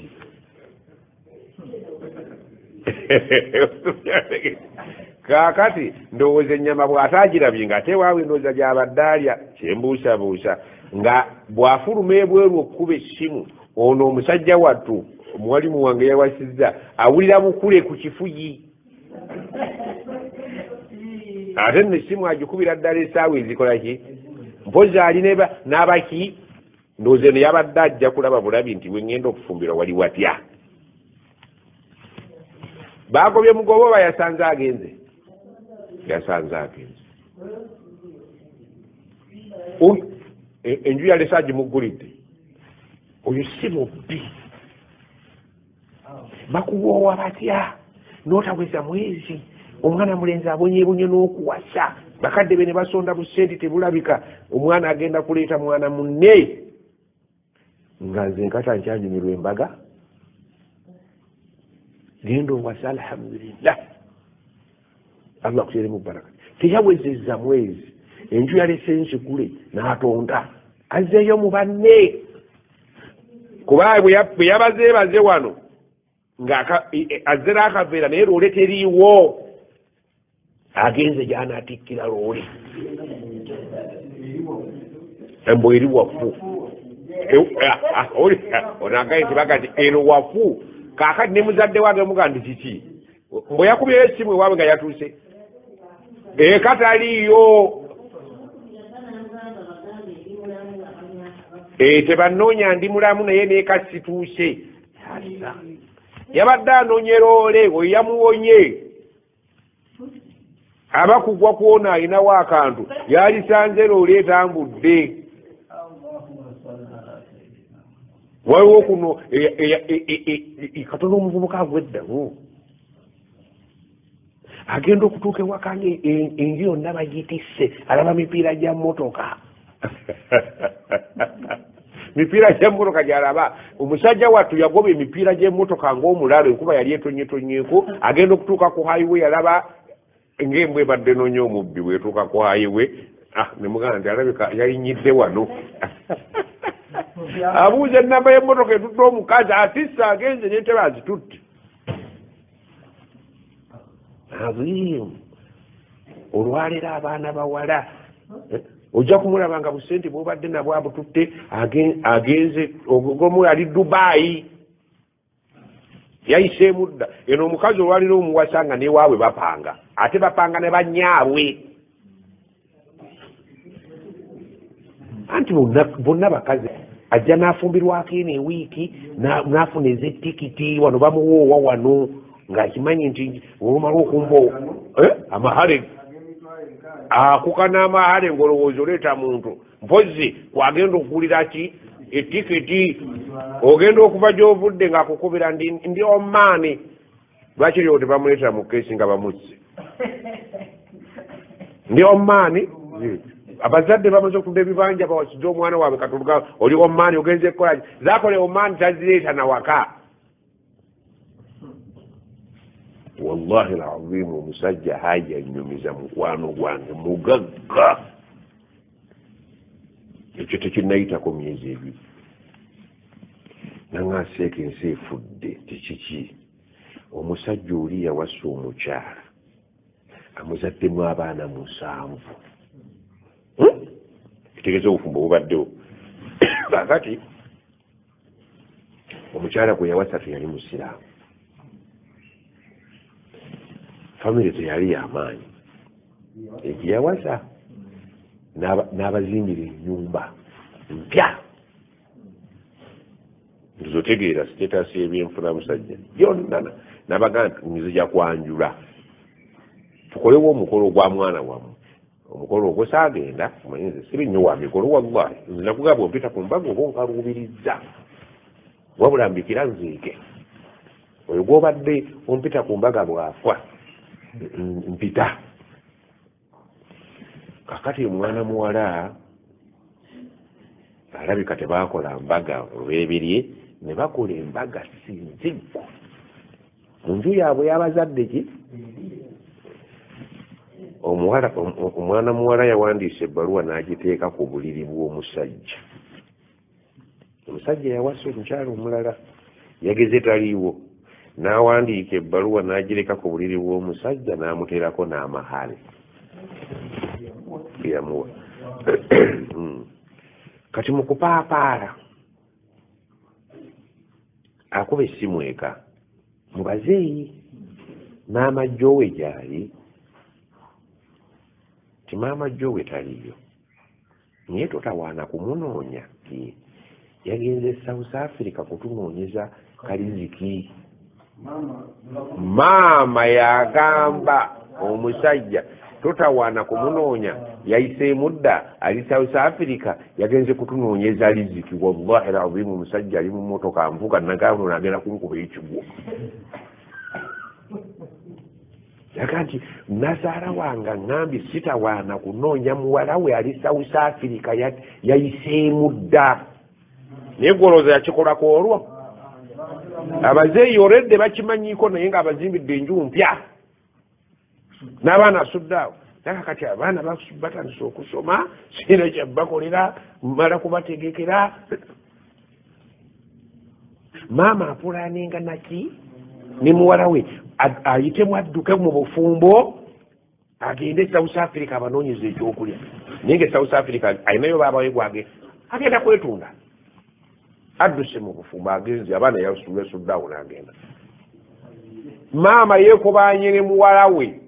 Kaakati ndowooza ennyama bw'ataagirabye ng'ate waawe ndowooza gy'abadde alya kyembuusabuusa nga bw'afuluma ebweru okkuba essimu ono omusajja wattu omuwalimu wange yawasizza awulira bukule ku kifugi. Ate nno essimu agikubira ddala essaawa ezikola ki? Mpozzi ali n'abaki ndowooza eno yabadde ajja kulaba bulabi nti we ŋŋenda okufumbirwa wali watya. Baagobye mugoba oba yasanze agenze? Yasanze agenze. Enju yalese agimuggulidde. Oyo si mubbi. Bakuwoowa batya n'otaweza mwezi Omwana mulenzi abonyeebonye n'okuwasa, bakadde be ne basonda busente tebulabika, omwana agenda kuleeta mwana munne. Nga nze nkata nkyanyumirwa embaga, genda owasa, alhamdulillah, Allah akuteeremu baraka. Teyawezezza mwezi, enju yalese nzigule n'atonda, azzeeyo mu banne. Kuba bwe yabazeebaze wano nga azze n'akaveera, naye loole teriiwo, agenze gy'anaatikkira loole embo eri wafu. Onagaye nti baga nti ero wafu. Kaakati ne muzadde wange muga nti kiki, mbwe yakubyeyo essimu ewaabwe nga yatuuse eka taliiyo. Tebanoonya ndi mulamu naye neeka situuse. Yabadde anoonya loole oyo yamuwonye, aba kugwa kwona alinawo akantu, yalisanze loole etambudde. Waliwo kuno katono omuvubuka agweddamu, agenda okutuuka ewaka nga enju yonna bagitisse, alaba mipiira gya mmotoka. Mipiira gy'emmotoka gy'alaba. Omusajja wattu yagoba emipiira gy'emmotoka ng'omulalo, enkuba yali etonyetonyeeko, agenda okutuuka ku highway yalaba ng'embwa ebadde noonya omubbi, bw'etuuka ku highway ne mugamba nti alabika yayinyidde wano. Abuuza ennamba y'emmotoka etutte omukazi, atisse agenze n'entebe azitutte. Aziimu olwaleero abaana bawala ojja kumulaba nga busente bwobadde nabwo abututte, agenze ogomu ali Dubai, yayiseemu dda. Eno omukazi olwaleero omuwasa nga newaabwe bapanga, ate bapanga ne banyaabwe. Anti bonna bakazi ajja n'afumbirwako eno ewiiki, n'afuna ez'ettikiti wano bamuwoowa wano ng'akimanyi nti olumala okumba amahale akuka n'amahale ng'olowooza oleeta muntu, mpozzi kwagenda okugulira ki etikiti, ogenda okuva gy'ovudde ng'akukubira ndi Omaani. Lwaki lyo tebamuleetera mu keesi nga bamusse? Ndi Omaani, abazadde bamaze okutunda ebibanja bawasize omwana waabwe, katuluga oli Omaani ogenze kukola ki? Zaakole Omaani tazireeta na waka. Wallahi alazimu, omusajja haja annyumiza mukwano gwange mugagga, ekyo tekinnayitako myezi ebiri, nangaseeko ensi efudde tekiki. Omusajja oli yawasa omukyala amuzaddemu abaana 7, kitegeeza obufumbo bubaddewo. Kaakati omukyala gwe yawasa teyali musiraamu, famire teyali yamaanyi, ekiyawasa n'abazimbira ennyumba mpya. Nzotegeera sitetasi y'ebyenfuna musajja yonna, n'abagamba nti nzija kwanjula tukolewo omukolo gwa mwana wammwe. Omukolo ogwo saagenda, omanyi nze siri nnyo wa mikolo, wallahi nze nakugamba ompita ku mbaga oba onkaluubirizza, wabula mbikira nziike. Oyo gw'obadde ompita ku mbaga bw'afa mpita. Kakati omwana muwala alabika tebaakola mbaga olw'ebirye, ne bakola embaga sinziggu mu nju yaabwe y'abazadde ki. Omwana muwala yawandiisa ebbaluwa n'agiteeka ku buliri bw'omusajja. Omusajja yawasa omukyala omulala, yageze taliiwo, n'awandiika ebbaluwa n'agireka ku buliri bw'omusajja n'amuteerako n'amahale yamuwa. Kati mu kupaapaala akuba essimu eka, mubazeeyi maama Jowe gy'ali, ti maama Jowe taliiyo, naye totawaana kumunoonya, yagenze South Africa kutunoonyeza kaliziki. Maama yagamba omusajja totawaana kumunoonya, yayiseemu dda, ali South Africa, yagenze kutunoonyeza riziki. Wallahi alazimu, omusajja ali mu mmotoka nvuga nagamba agenda kunkuba ekigwo. Yaga nti nazaala wange aŋŋambye sitawaana kunoonya muwala we ali South Africa, yayiseemu dda. Naye gwolowooza yakikolako olwo? Abazeeyi oredde bakimanyiiko, naye ng'abazimbidde enju mpya n'abaana asudde awo. Naye kati abaana batandise okusoma, sirina kyabakolera, mmala kubategekera. Maama apulaninga naki ne muwala we ayitemu adduke mu bufumbo agende South Africa abanoonyeza ekyokulya. Naye nga South Africa alinayo baaba we gwage agenda kwetunda, adduse mu bufumbo agenze, abaana yasudde awo n'agenda. Maama yeekobanye ne muwala we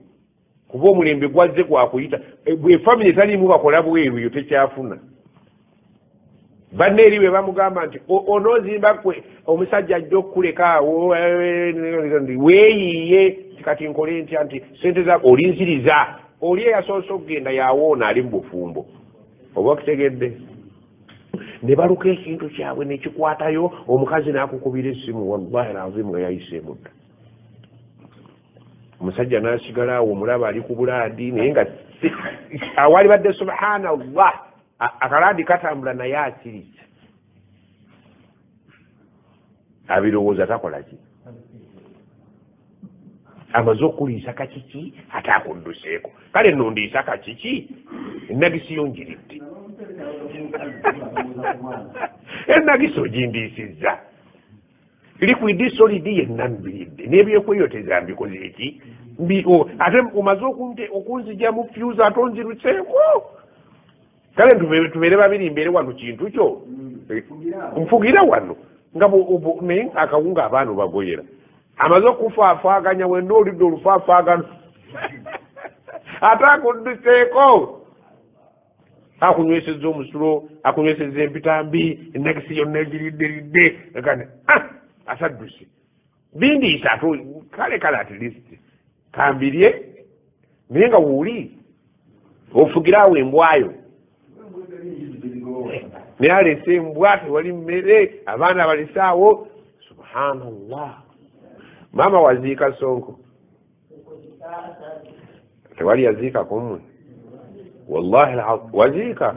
kuba omulembe gwazze gwakuyita efamire etaliimu bakola bweru yo tekyafuna. Banne eri bwe bamugamba nti onoozimba kwe omusajja ajja okukuleka awo weeyiiye, kati nkole ntya nti sente zaako olinziriza. Oli eyasoose okugenda yawoona ali mu bufumbo, oba okitegedde? Ne baluka ekintu kyabwe ne kikwatayo, omukazi n'akukubira essimu, wallahi alazimu nga yayiseemu dda. Omusajja n'asigala awo omulaba ali ku bulaadi, naye nga awali badde subhanallah akalaadi katambula naye asirise, abirowooza takola ki, amaze okuliisa kakiki ate akudduseeko. Kale nno ndiisa kakiki, enagisi yo ngiridde, enagisi ogindiisizza, liquid solid yenna mbiridde, n'ebyokweyoteza mbikoze eki, ate omaze okunzija mu fuse ate onziruseeko. Kale tubeere babiri mbeere wano kintu kyo nfugira wano nga naye akawunga abaana obagoyera, amaze okufaafaaganya wenna olidde olufaafaagano ate akudduseeko, akunywesezza omusulo, akunywesezza empitambi, enagisi yonna egiridderidde, asadduse bindiisa ate kale kale at least kambirye, naye nga wuuli ofugira awo embwayo, naye alese embwa tewali mmere, abaana balese awo. Subhanallah. Maama waziika Sonko? Tewali yaziikako mmwe? Wallahi waziika?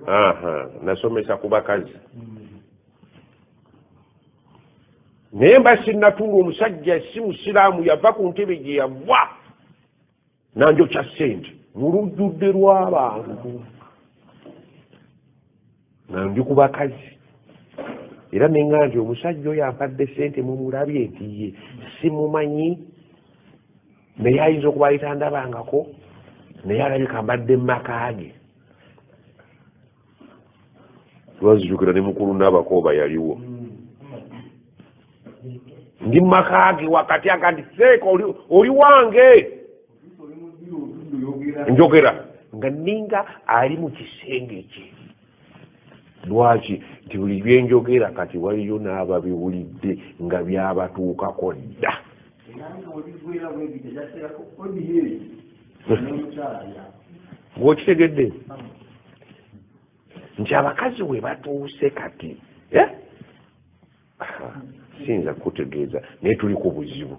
Aha, nasomesa ku bakazi. Naye mba sinnatuula, omusajja si musiraamu yava ku ntebe gye yava nanjokya ssente mu lujjudde lw'abantu, nga ndi ku bakazi. Era nenga nti omusajja oyo ampadde ssente mumulabye nti ye simumanyi, naye ayinza okuba ayita ndabangako, naye alabika mbadde mu maka ge. Lwazijukira ne mukulu n'abakooba yaliwo, ndi mu maka ge wakati aga nti seeka oli wange, njogera nga ninga ali mu kisenge kye. Lwaki? Nti buli byenjogera kati waliyo n'ababiwulidde nga byabatuukako dda. Ng'okitegedde nti abakazi we batuuse kati, siyinza kutegeeza, naye tuli ku buzibu.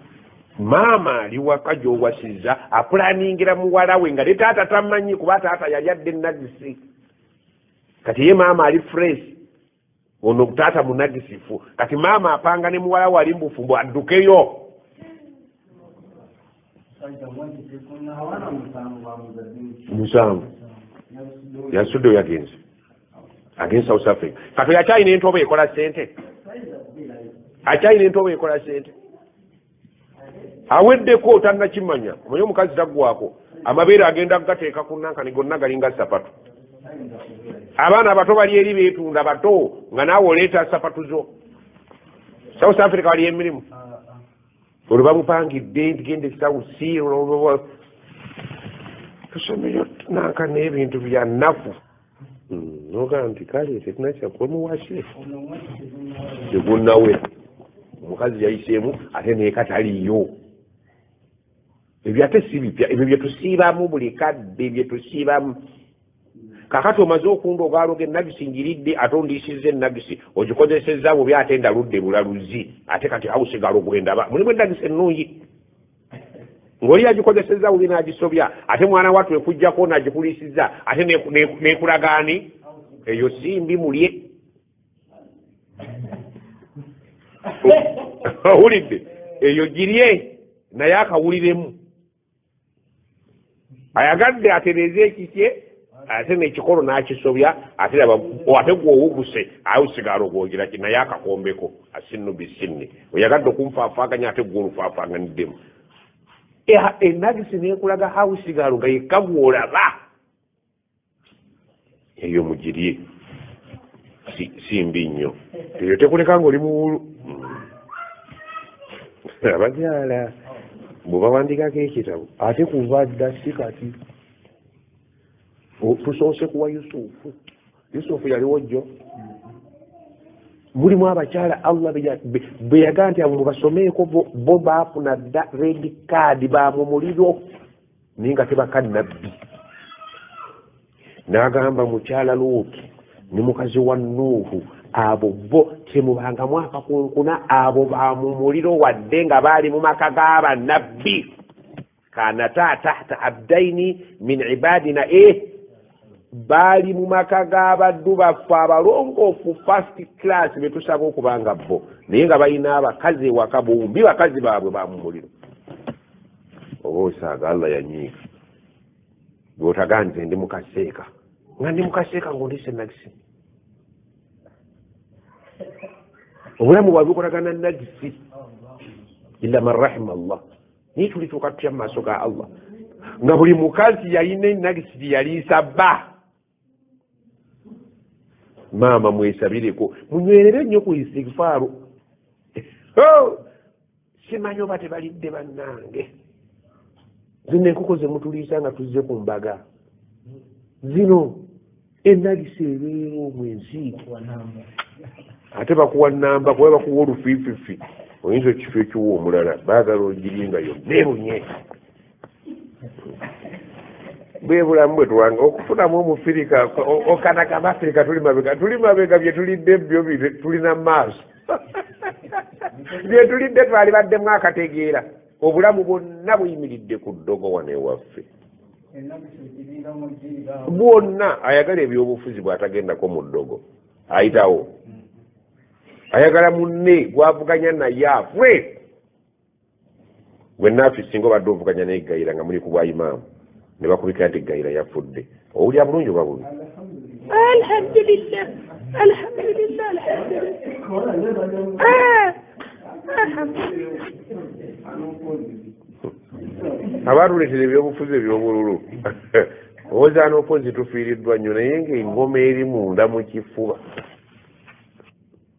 Maama ali waka gy'owasizza apulaningira muwala we nga ne taata tamanyi, kuba taata yali adde enagisi. Kati ye maama ali fresh, ono taata munagisifu. Kati maama apanga ne muwala we ali mu bufumbo addukeyo. Musanvu yasuddeyo, yagenze agenze South Africa. Kati oyo akyalina entobo ekola ssente, akyalina entobo ekola ssente, aweddeko tannakimanya. Omanyi omukazi taggwako, amabeere agenda kugateeka ku nankani gonna galinga sapatu. Abaana abato bali eri beetunda bato, nga naawe oleeta sapatu zo. South Africa waliyo emirimu, olwo bamupangidde nti genda e South, tusomeyo nankani ebintu bya nnaku. Nogaa nti kale tetunakyakuwemuwase tegunnawera, omukazi yayiseemu ate neekataliyo. Ebyo ate si bipya, ebyo bye tusiibamu buli kadde, bye tusiibamu. Kakati omaze okundogaloga enagisi ngiridde, ate ondiisizza enagisi ogikozesezza bubi, ate ndaludde bulaluzi, ate kati awusigalo gwendaba mulimu enagisi ennungi Ng'oli yagikozesezza bubi n'agisobya, ate mwana wattu ekujjako n'agikuliisizza, ate nekulaga ani? Eyo si mbi mulye. Owulidde? Eyo girye naye akawuliremu. Ayagadde atereeze ekikye, ate n'ekikolo n'akisobya, ate ate gwe owuguse aye osigala ogwongera ki naye akakombeko asinnu bisinni. Oyagadde okunfaafaaganya ate gwe olufaafaganiddemu. Enagisi n'ekulaga hawusigalo nga yekka gw'olaba. Eyo mugirye si mbi nnyo. Eyo tekuleka ng'oli muwulu. Abakyala bwe bawandiikako ekitabo ate kuva dda si kati. Tusoose kuwa Yusufu. Yusufu yaliwo jjo. Mulimu abakyala Allah be yagamba nti abo mubasomeeko bo baafuna dda red card ba mu muliro naye nga tebaka nabbi. N'agamba mukyala Luutu ne mukazi wa Nuuhu abo bo temubangamu akakunkuna, abo ba mu muliro wadde nga baali mu maka g'abannabbi. Kanata tahta abdaini min ibadina baali mu maka g'abaddu baffe abalongoofu first class be tusaba okubanga bo, naye nga balina abakazi ewaka bombi bakazi baabwe ba mu muliro. Oba osaaga Allah yanyiiga bw'otaganze ndi mukaseeka nga ndi mukaseeka ng'ondiise nagisi. Obulamu bwabwe bukolagana nagisi illa man rahima Allah. Naye tulituuka tutya mu maaso ga Allah nga buli mukazi yalina enagisi gye yaliisa bba. Maama mwesabireko munywerere nnyo ku istigfaaru. Simanyi oba tebalidde bannange. Zino enkoko ze mutuliisa nga tuzze ku mbaga zino enagisi ebeera omwo ensiike. Ate bakuwa nnamba kuba bakuwa olufiififi oyinza ekifo ekiwa omulala baagala ogirye nga yonna ebunye. Bwe bulamu bwe tuwanga okufunamu omufirika okanagamba Afirika tuli mabega, tuli mabega bye tulidde byo tulina maaso. Bye tulidde twalibaddemu akategeera. Obulamu bwonna buyimiridde ku ddogo wano ewaffe. Bwonna ayagala ebyobufuzi bw'atagendako mu ddogo ayitawo. Ayagala munne gw'avuganya naye afwe. Gwe naafi singa obadde ovuganya naye Gayira nga muli ku bwa imaamu ne bakubikira nti Gayira yafudde, owulira bulungi oba bubi? Alhamdulillah, alhamdulillah, alhamdulillah. Abatuleetera ebyobufuzi eby'obululu owoza n'opozi tufiiriddwa nnyo naye ng'engoma eri munda mu kifuba.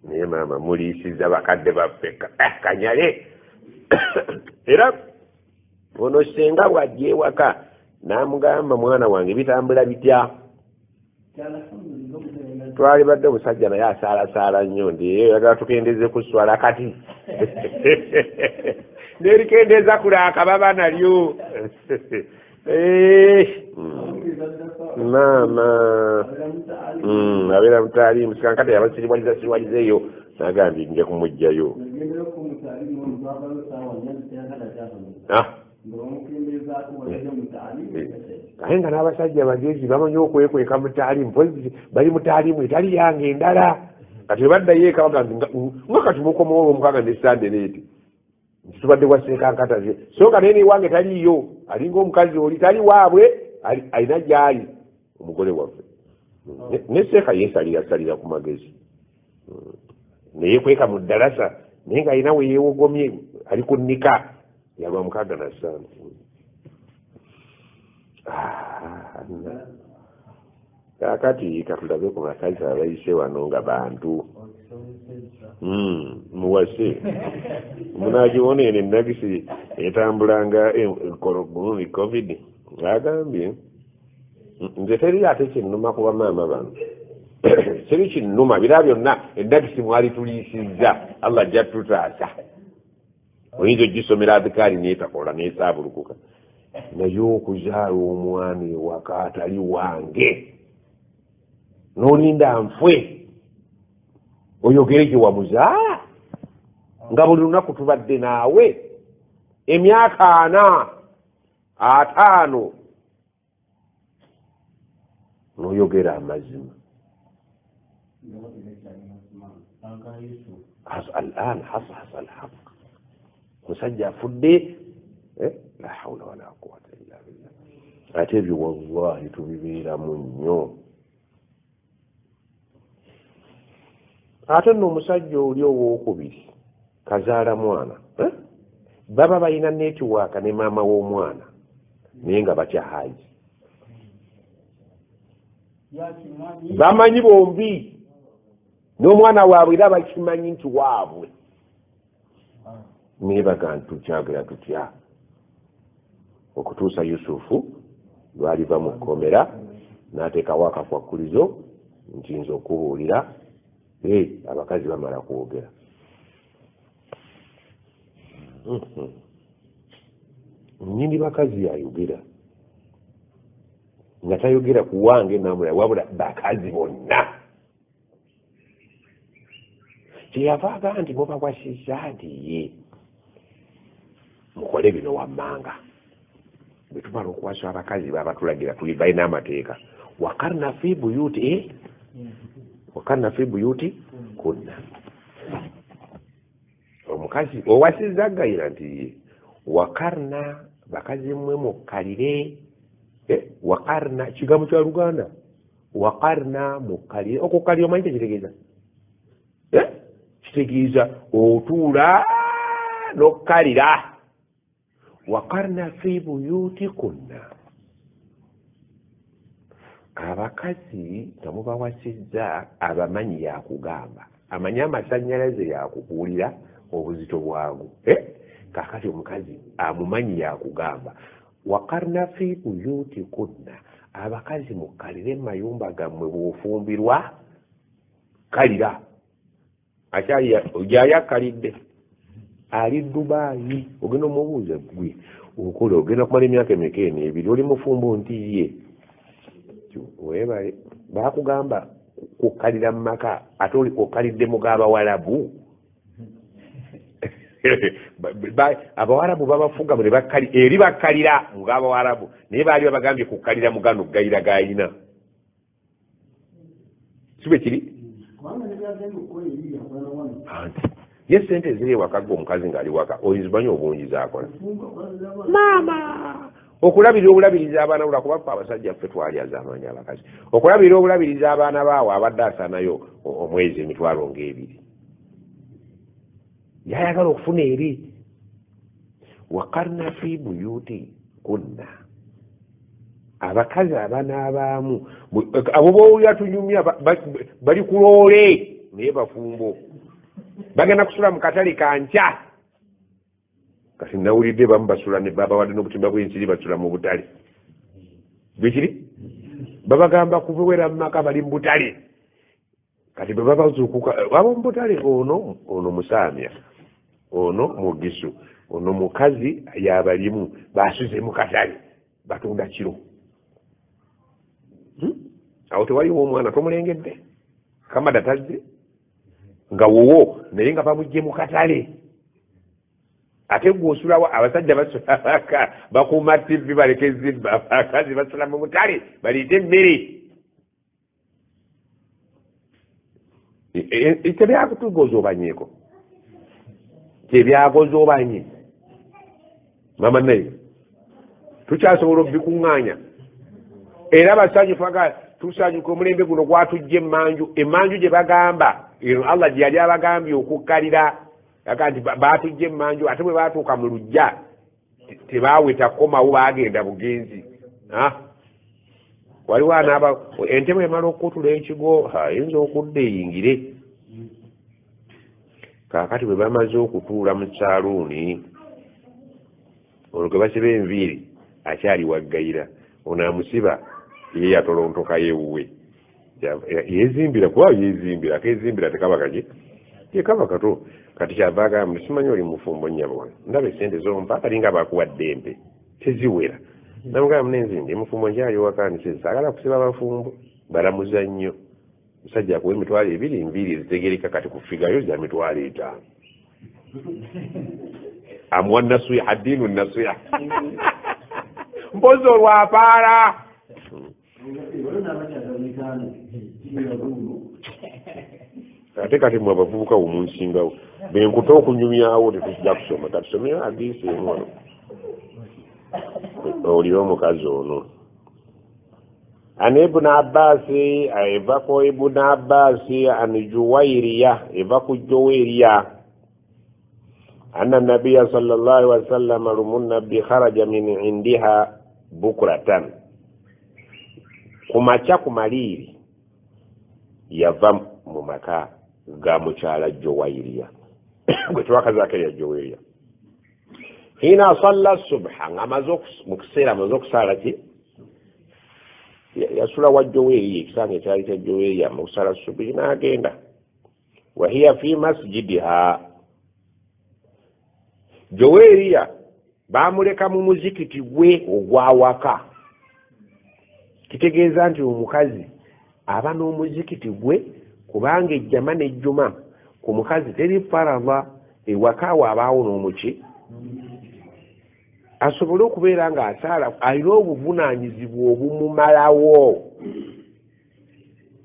Naye maama muliisiza bakadde baffe kanyale. Era ono ssenga bw'ajja ewaka n'amugamba mwana wange bitambula bitya? Twali badde omusajja naye asaalasaala nnyo nti oyagala tukendeze ku sswala kati n'erikendeeza kulaaka baba nalyo. Maama abeera mutaalimu sikankata yabasiriwaliza siriwaliza eyo n'agambye nja kumuggyayo. Aye nga n'abasajja bagezi bamanyi okwekweka mu taalimu, mpozi bali mu taalimu etali yange endala. Kati bwe baddayo eka bagamba nga kati mukomawo olwomukaaga ne Sande leeti nti tubadde wa Sekankata ze so nga naye newange taliiyo, alinga omukazi oli tali waabwe alina gy'ali omugole waffe. Ne Seeka yeesalirasalira ku magezi neyekweka mu ddalasa naye ng'alina we yeewogomye ali ku nnika yalwa mukaaga na ssano. Kaakati katulabe ku bakazi abayise wano nga bantu. Muwase munagiwona eno enagisi etambulanga gundi covid. Agambye nze teri ate kinnuma kuba maama bano teri kinnuma bira byonna enagisi mwali tuliisizza Allah ajja tutaasa. Oyinza ogisomera adhikaari neetakola neesaabulukuka, naye okuzaala omwana ewaka atali wange n'olinda nfwe oyogere gye wamuzaala nga buli lunaku tubadde naawe emyaka 40. 5 n'oyogera amazima. Al'an hashasa alhaq, musajja afudde, la hawla wala quwwata illa billah. Ate ebyo wallahi tubibeeramu nnyo. Ate nno omusajja oli owookubiri kazaala mwana, baba balina netiwaaka ne maama w'omwana naye nga batya haji, bamanyi bombi n'omwana waabwe era bakimanyi nti waabwe, naye baga nti tukyagala tutya okutuusa Yusufu lwaliva mu kkomera n'ateekawo akakwakkulizo nti nze okubuulira abakazi bamala kwogera. Nnyini bakazi ayogera nga tayogera ku wange namulala wabula bakazi bonna. Kyeyava agamba nti mubawasizza nti ye mukole bino wammanga. Bwe tumala okuwasa abakazi babatulagira tuli balina amateeka, wakarna fi buyuti, wakarna fi buyuti kunna. Omukazi owasizza gayira nti ye wakarna, bakazi mmwe mukkalire. Wakarna kigambo kya Luganda, wakarna mukkalire. Okukkalira omanyi kyekitegeeza? Kitegeeza otuula n'okkalira. Wakarna fi buyutikunna, abakazi nga mubawasizza abamanyi yakugamba, amanyi amasannyalaze yakubuulira obuzito bwago. Kaakati omukazi amumanyi yakugamba wakarna fi buyutikunna, abakazi mukkalire mu mayumba gammwe. Bw'ofumbirwa kalira, akyali gy'ayakkalidde ali Dubai, ogenda omubuuza gwe okola ogenda kumala emyaka emeka eno ebiri oli mufumbo nti ye weebale baakugamba kukkalira mu maka ate oli okkalidde mu g'Abawalabu. Abawalabu babafuga ne bakkali eri bakkalira mu g'Abawalabu, naye baali babagambye kukkalira mu gano gayira gayina, si bwe kiri? Anti ye sente ziri ewaka gwe omukazi ng'ali waka ozimanyi obungi z'akola maama okulabirira obulabiriza abaana lwakuba ffe abasajja ffe twali azaamaanyi abakazi okulabirira obulabiriza abaana baawe abadde asaanayo omwezi emitwalo ng'ebiri yayagala okufuna eri. Wakarna fi buyuti kunna, abakazi abanaabaamu abo b'owulira tunyumya bali ku loole naye bafumbo bagenda kusula mu katale kankya. Kati nawulidde bamu basula ne babawadde n'obutimba bw'ensiri basula mu butale, bwekiri babagamba kubiwera mu maka bali mu butale. Kati bwe babazuukuka abo mu butale, ono ono musaamya, ono mugisu, ono mukazi yabalimu basuze mu katale batunda kiro. Awo tewaliwo omwana tomulengedde kamada tazze nga wowo naye nga bamugye mu katale. Ate gwe osulawo abasajja basula baka bakuuma TV baleke zibba, abakazi basula mu butale baleete emmere. Tebyakutugoza obanyeeko, tebyagoza obanye mama naye tukyasobola obikuŋŋaanya. Era basanyufu aga tusanyuka omulembe guno gwatujja emmanju, emmanju gye bagamba eno Allah gye yali abagambye okukkalira, aga nti baatujja emmanju ate bwe baatuuka mu luggya tebaaweta kukomawo baagenda bugenzi. Waliwo anaaba entebe emala okukutula ekigo ayinza okudda eyingire. Kaakati bwe bamaze okutuula mu saaluuni olwo gwe basiba enviiri akyali waggayira, ono amusiba ye yatolontoka yewuwe yezimbira kuba yezimbira akezimbira tekaba kaki tekaba kato. Kati kyava agamba simanyi oli mufumbo nnyabo, ndaba esente zompa kalinga bakuwadde empe teziwera. Namugamba munenzi ndi mufumbo nkyali waka nti saagala kusiba bafumbo balamuza nnyo. Musajja akuwa 20,000 enviiri ezitegereka kati kufigayo za 5,000. Amuwa nasiha, ddiinu nasiha. Mpozi olwapaala. Ate kati mwe abavubuka omunsingawo benkuta okunyumyawo tetujja kusoma katusome hadiisi emu wano owulire omukazi ono. An Ibn Abbas, eva ku Ibn Abbas an Juwairiya, eva ku Juwairiya anna nabiyya sallallahu alaihi wasallam lumunabbi kharaja min indiha bukratan, kumakya kumaliiri yava mu maka ga mukyala Juwairiya gwe twakazaako erya Juwairiya. Hina salla subha, ng'amaze mu kiseera amaze okusaala ki yasula wa Juwairiya, ekisange ekyali kya Juwairiya mu kusala subuhi n'agenda. Wahiya fi masjidiha, Juwairiya baamuleka mu muzikiti gwe ogw'awaka. Kitegeeza nti omukazi aba n'omuzikiti gwe, kubanga ejjama n'ejjuma ku mukazi teri farava, ewaka we abaawo n'omuki asobole okubeera ng'asaala, alina obuvunaanyizibwa obumumalawo.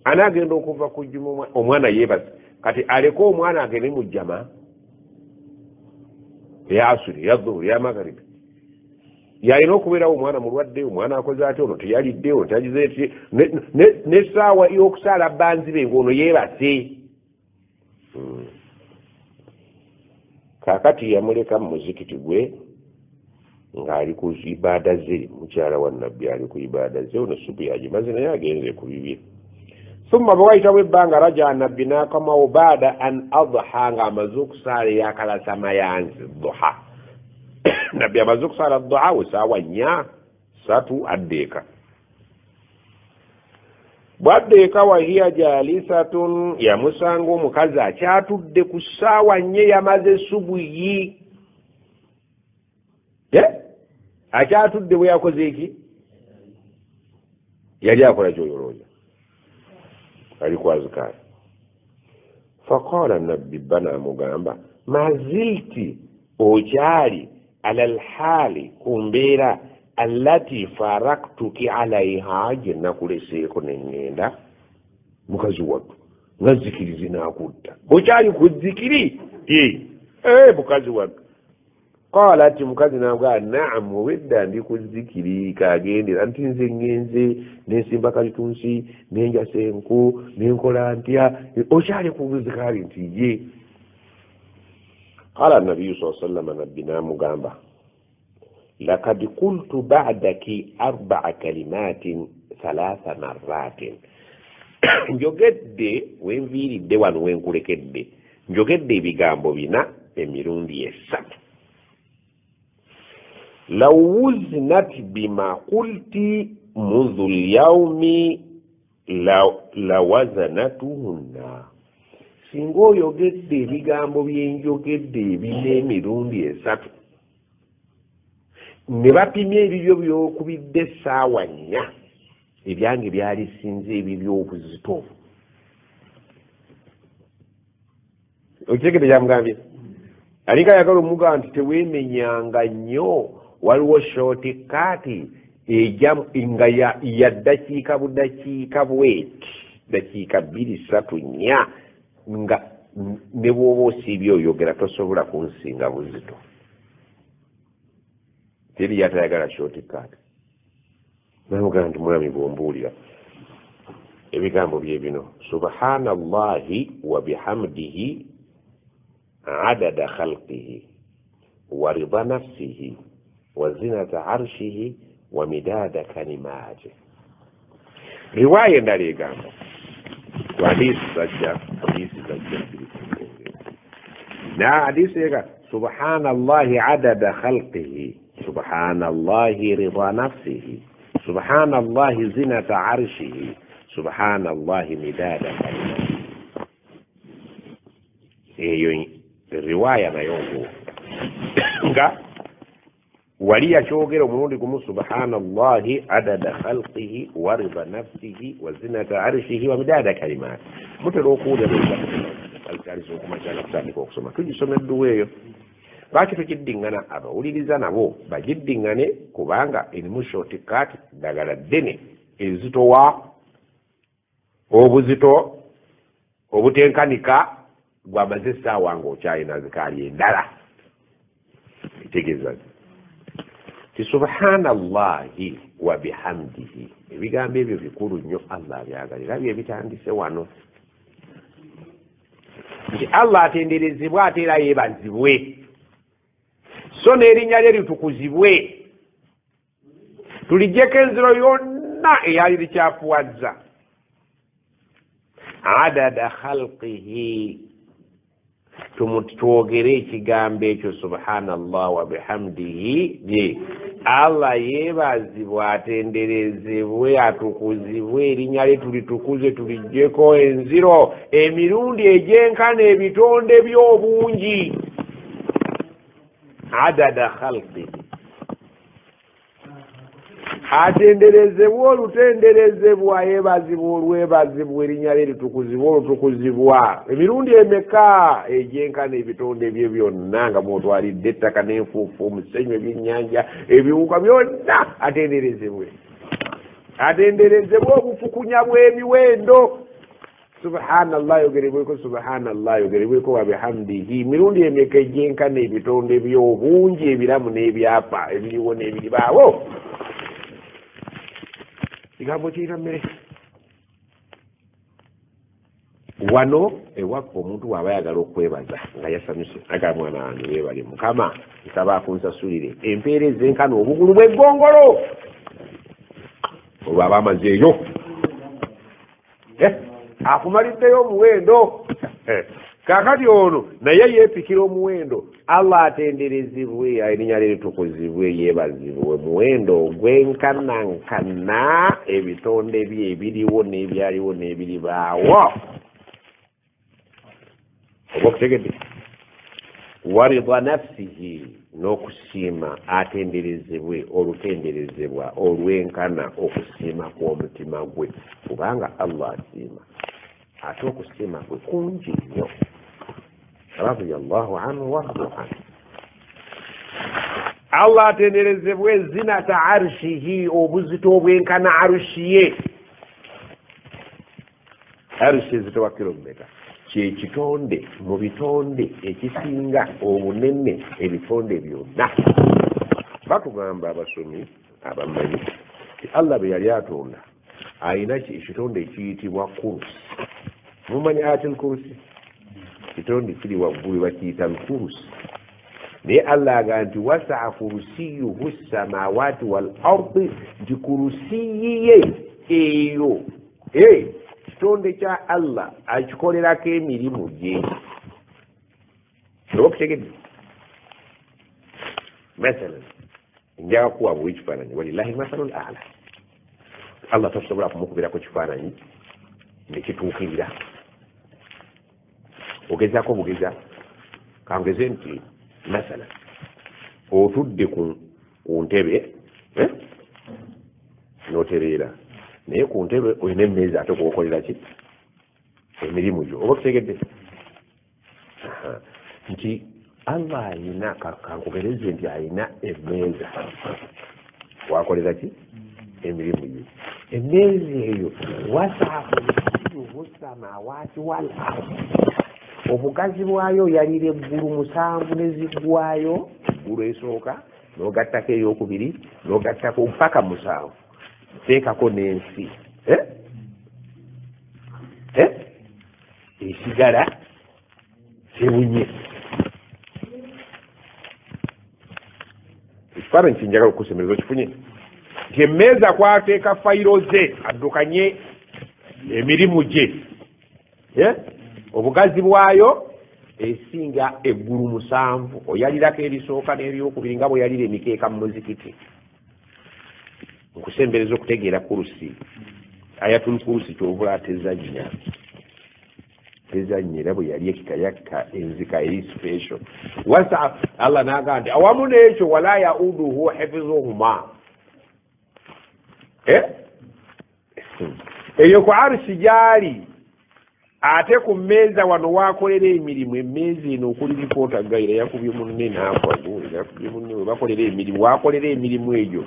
Anaagenda okuva ku jjuma omwana yeebase, kati aleke omwana agende mu jjama eya asuri, eya dhuhuri, eya magharibi, yalina okubeerawo omwana mulwadde, omwana akoze atya, ono teyalidde, ono tagize, n'essaawa y'okusaala banzibe ng'ono yeebase. Kaakati yamuleka mu muzikiti gwe ng'ali ku ibaada ze, mukyala wa nabbi ali ku ibaada ze, ono supu yagimaze naye agenze ku bibye. Thumma bwe wayitawo ebbanga raja nabbi n'akomawo baada an adha, ng'amaze okusaala eyakalasa mayanzi duha. Nabbi amaze okusaala duha we saawa 4 3 adda eka. Bw'adda eka wahiya jalisatun, yamusanga omukazi akyatudde ku ssaawa 4 yamaze subuyi. Akyatudde bwe yakoze eki? Yali akola ky'oyolooza, ali kwazikaali. Faqala nabbi bba n'amugamba mazilti, okyali ala lhaali, ku mbeera allati faraktuki alaiha, gye nakuleseeko ne ŋŋenda. Mukazi wattu nga zikiri zinaakutta, okyali ku zikiri? Mukazi wattu. Qala ati mukazi n'amugamba naamu, obwedda ndi ku zikiri, kagendera nti nze ŋŋenze nensimba kalitunsi nenjasa enku nenkola ntya, okyali ku zikiri? Nti ye. Qala nabiyu saa sallama, nabbi n'amugamba lakad kultu ba'daki 4 kalimatin 3 marratin, njogedde wenviiridde wano wenkulekedde, njogedde ebigambo 4 emirundi 3. Law wuzinat bima kulti mundhu lyaumi lawazanatuhunna, singa oyogedde ebigambo byenjogedde ebina emirundi 3 ne bapimya ebibyo by'okubidde essaawa 4, ebyange byalisinze ebibyo obuzito. Okitegedde kyamugambye? Alinga ayagala omugamba nti teweemenyanga nnyo, waliwo shortcut ejja nga ya ddakiika budakiika bweti, dakiika 2 3 4, nga ne bw'oba osiibye oyogera tosobola kunsinga buzito. Teri yatayagala shortcut. Namugamba nti mwami bw'ombuulira ebigambo bye bino, subhanallahi wa bihamdihi adada khalqihi wa rida nafsihi wa zinata arshihi wa midada kalimatihi. Riwaya endala egamba hadisi zajja, hadisi zajja na hadisi ega subhanallahi adada khalqihi subhanallahi rida nafsihi subhanallahi zinata arshihi subhanallahi midada kalimatihi. Eyo riwaya nayo nga wali yakyogera omulundi gumu subhanallahi adada khalqihi wa rida nafsihi wa zinata arshihi wa midada kalimati. Mutera okuwulira azikaaliza okumakyala kutandika okusoma, tugisoma edduwa eyo. Lwaki tukiddiŋŋana? Abawuliriza nabo bagiddiŋŋane, kubanga erimu shortcut, ddagala ddene erizitowa obuzito obutenkanika gwamaze essaawa ng'okyalina zikaali endala. Etegeeza ti subhanallahi wa bihamdihi. Ebigambo ebyo bikulu nnyo, Allah abyagala era bye bitandise wano nti Allah atenderezebwe ate era yeebazibwe, so n'erinnya lye litukuzibwe, tulijjeko enziro yonna eyali likyafuwazza. Adada khalqihi, twogere ekigambo ekyo subhanallah wa bihamdihi, ye Allah yeebazibwe, atenderezebwe, atukuzibwe, erinnya lye tulitukuze, tulijjeko enziro emirundi egyenkana ebitonde by'obungi. Adada khalqihi, atenderezebwa olutenderezebwa, yeebazibwa olwebazibwa, erinnya lye litukuzibwa olutukuzibwa emirundi emeka egyenkana ebitonde bye byonna, nga mwotwalidde ettaka n'enfuufu, omusenyu, ebyennyanja, ebiwuka byonna. Atenderezebwe, atenderezebwe obufukunya bw'emiwendo. Subhanallah yogerebweko, subhanallah yogerebweko, wa bihamdihi, mirundi emeka egyenkana ebitonde by'obungi, ebiramu n'ebyapa, ebiriwo n'ebiribaawo. Kigambo kirina mmere. Wano ewaffe omuntu bw'aba ayagala okwebaza nga yasanyuse, agamba mwana wange weebale Mukama, nsaba akunsasulire empeera ezenkana obugulu bw'eggongolo. Olwo aba amazeeyo, akumaliddeyo omuwendo. Kaakati ono naye yeepikira omuwendo. Allah atenderezebwe, erinnya lye litukuzibwe, yeebazibwe, muwendo ogwenkanankana ebitonde bye ebiriwo n'ebyaliwo n'ebiribaawo. Oba okutegedde? Warida nafsihi, n'okusiima, atenderezebwe olutenderezebwa olwenkana okusiima kw'omutima gwe, kubanga Allah asiima, ate okusiima kwe kungi nnyo. Radiyallahu anhu waradu anhu. Allah atenderezebwe zinata arshihi, obuzito obwenkana arushi ye. Arushi ezitowa kilomita, kyekitonde mu bitonde ekisinga obunene ebitonde byonna. Batugamba abasomi abamanyi nti Allah bwe yali atonda ayina ekitonde ekiyitibwa kurusi. Mumanyi ayatul kurusi? Kitonde kiri waggulu bakiyita lukurusi, naye Allah agamba nti wasaa kurusiyuhu samawati wal ardi, nti kurusiyi ye eyo kitonde kya Allah akikolerako emirimu gye. Oba okutegedde? Mathalan, njaga kuwa buwi kifaananyi, walillahi mathalul a'la. Allah tosobola kumukubirako kifaananyi nekituukirira. Ogezaako bugeza, kangeze nti mathalan otudde ku ntebe n'otereera, naye ku ntebe olina emmeeza ate kwokolera ki emirimu gyo. Oba okutegedde nti Allah ayina, kankugereze nti ayina emmeeza wakolera ki emirimu gye. Emmeeza eyo wasaa kursiyuhu samawati wal ardi, obugazi bwayo yalira eggulu 7 ne ziggwayo, eggulu esooka n'ogattako eyokubiri n'ogattako mpaka 7, teekako n'ensi esigala tebunye. Ekifaananyi kinjagala okukusembereza okifunye nti emmeeza kwateeka fayiro ze addukanye emirimu gye, obugazi bwayo esinga eggulu 7, oyalirako erisooka n'eryokubiri nga bweyalira emikeeka mu muzikiti. Nkusembereza okutegeera kurusi, ayatul kurusi kyovula tezannya tezannya, era bwe yali ekika yakka enzika eri special. Wasa Allah n'agamba nti awamu n'ekyo wala yauduhu hifizuhuma, eyo ku arushi gyali Ate ku mmeeza wano waakolera emirimu, emmeeza eno okuli lipoota gayira yakubye munne n'afa, yakubye munne we bakolera emirimu, waakolera emirimu egyo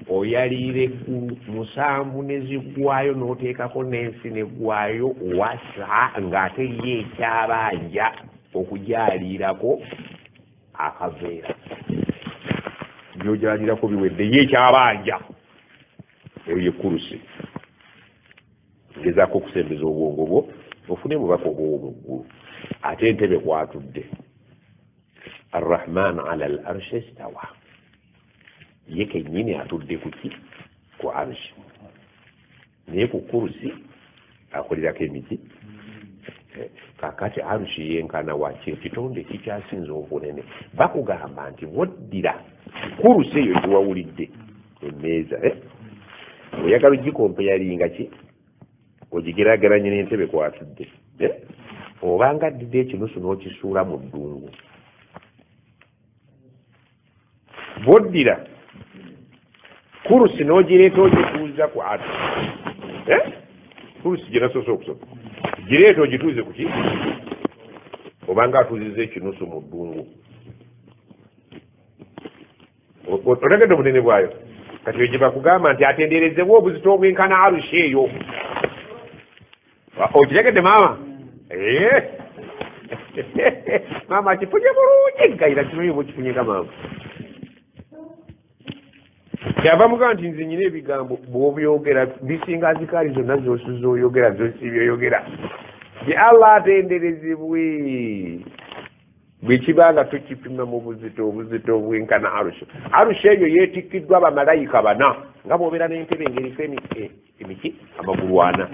oyaliira eggulu 7 ne ziggwayo n'oteekako n'ensi n'eggwayo wasa ng'ate ye ekyabanja okugyaliirako akaveera. By'ogyaliirako biwedde, ye ekyabanja. Eyo ye kurusi. Ngezaako okusembeza obwongo bwo ofune mubaka obwowo mu ggulu. Ate entebe kwatudde Arrahman ala al arshi istawa, ye kennyini atudde ku ki? Ku arshi. Naye ku kurusi akolerako emiti. Kakati arushi yenkana wa ekitonde ekikyasinza obunene. Bakugamba nti bw'oddira kurusi eyo gyewawulidde emmeeza, oyagala ogikompeyalinga ki? Ogigeraageranye n'entebe kwatudde, obanga addidde ekinusu n'okisuula mu ddungu. Bw'oddira kurusi n'ogireeta ogituuza ku atu, kurusi gye nasoose okusoma, gireeta ogituuze ku ki? Obanga atuuzizza ekinusu mu ddungu. Otegedde obunene bwayo? Kati eyo gye bakugamba nti atenderezebwa obuzito obwenkana arushi eyo. Okitegedde maama? Maama kifunye bulungi gayira kimanyi oba okifunye nga maama. Kyava mugamba nti nze nyina ebigambo bw'obyogera bisinga azikaali zonna z'oyogera z'osibyoyogera. Ye Allah atenderezebwe bwe kiba nga tukipima mu buzito, obuzito obwenkana arushi. Arushi eyo yeetikkiddwa bamalayika 4 nga bw'obeera n'entebe ng'eriko emiki amagulu 4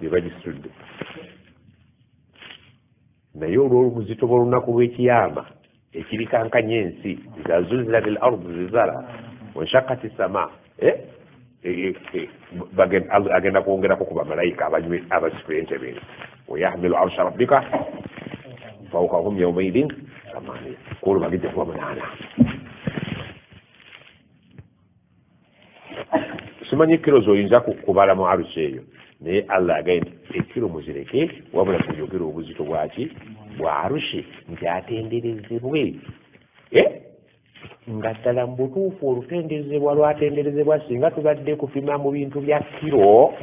bye bagisudde. Naye olw'obuzito bw'olunaku lw'ekiyama ekirikankanya ensi, iza zulzilatil ardu zilzalaha wanshaqqati samaa, agenda kwongerako ku bamalayika abasitula entebe eno. Wayahmilu arsha rabbika fawqahum yawmaidhin thamaniya, kwolwo bagejja kuba 8. Simanyi kiro z'oyinza kubala mu arushi eyo, naye Allah agambye nti ekiro muzireke, wabula tuyogere obuzito bwaki? Bwa arushi, nti atenderezebwe. Nga ddala mu butuufu olutenderezebwa lwatenderezebwa singa tubadde kupima mu bintu bya kiro,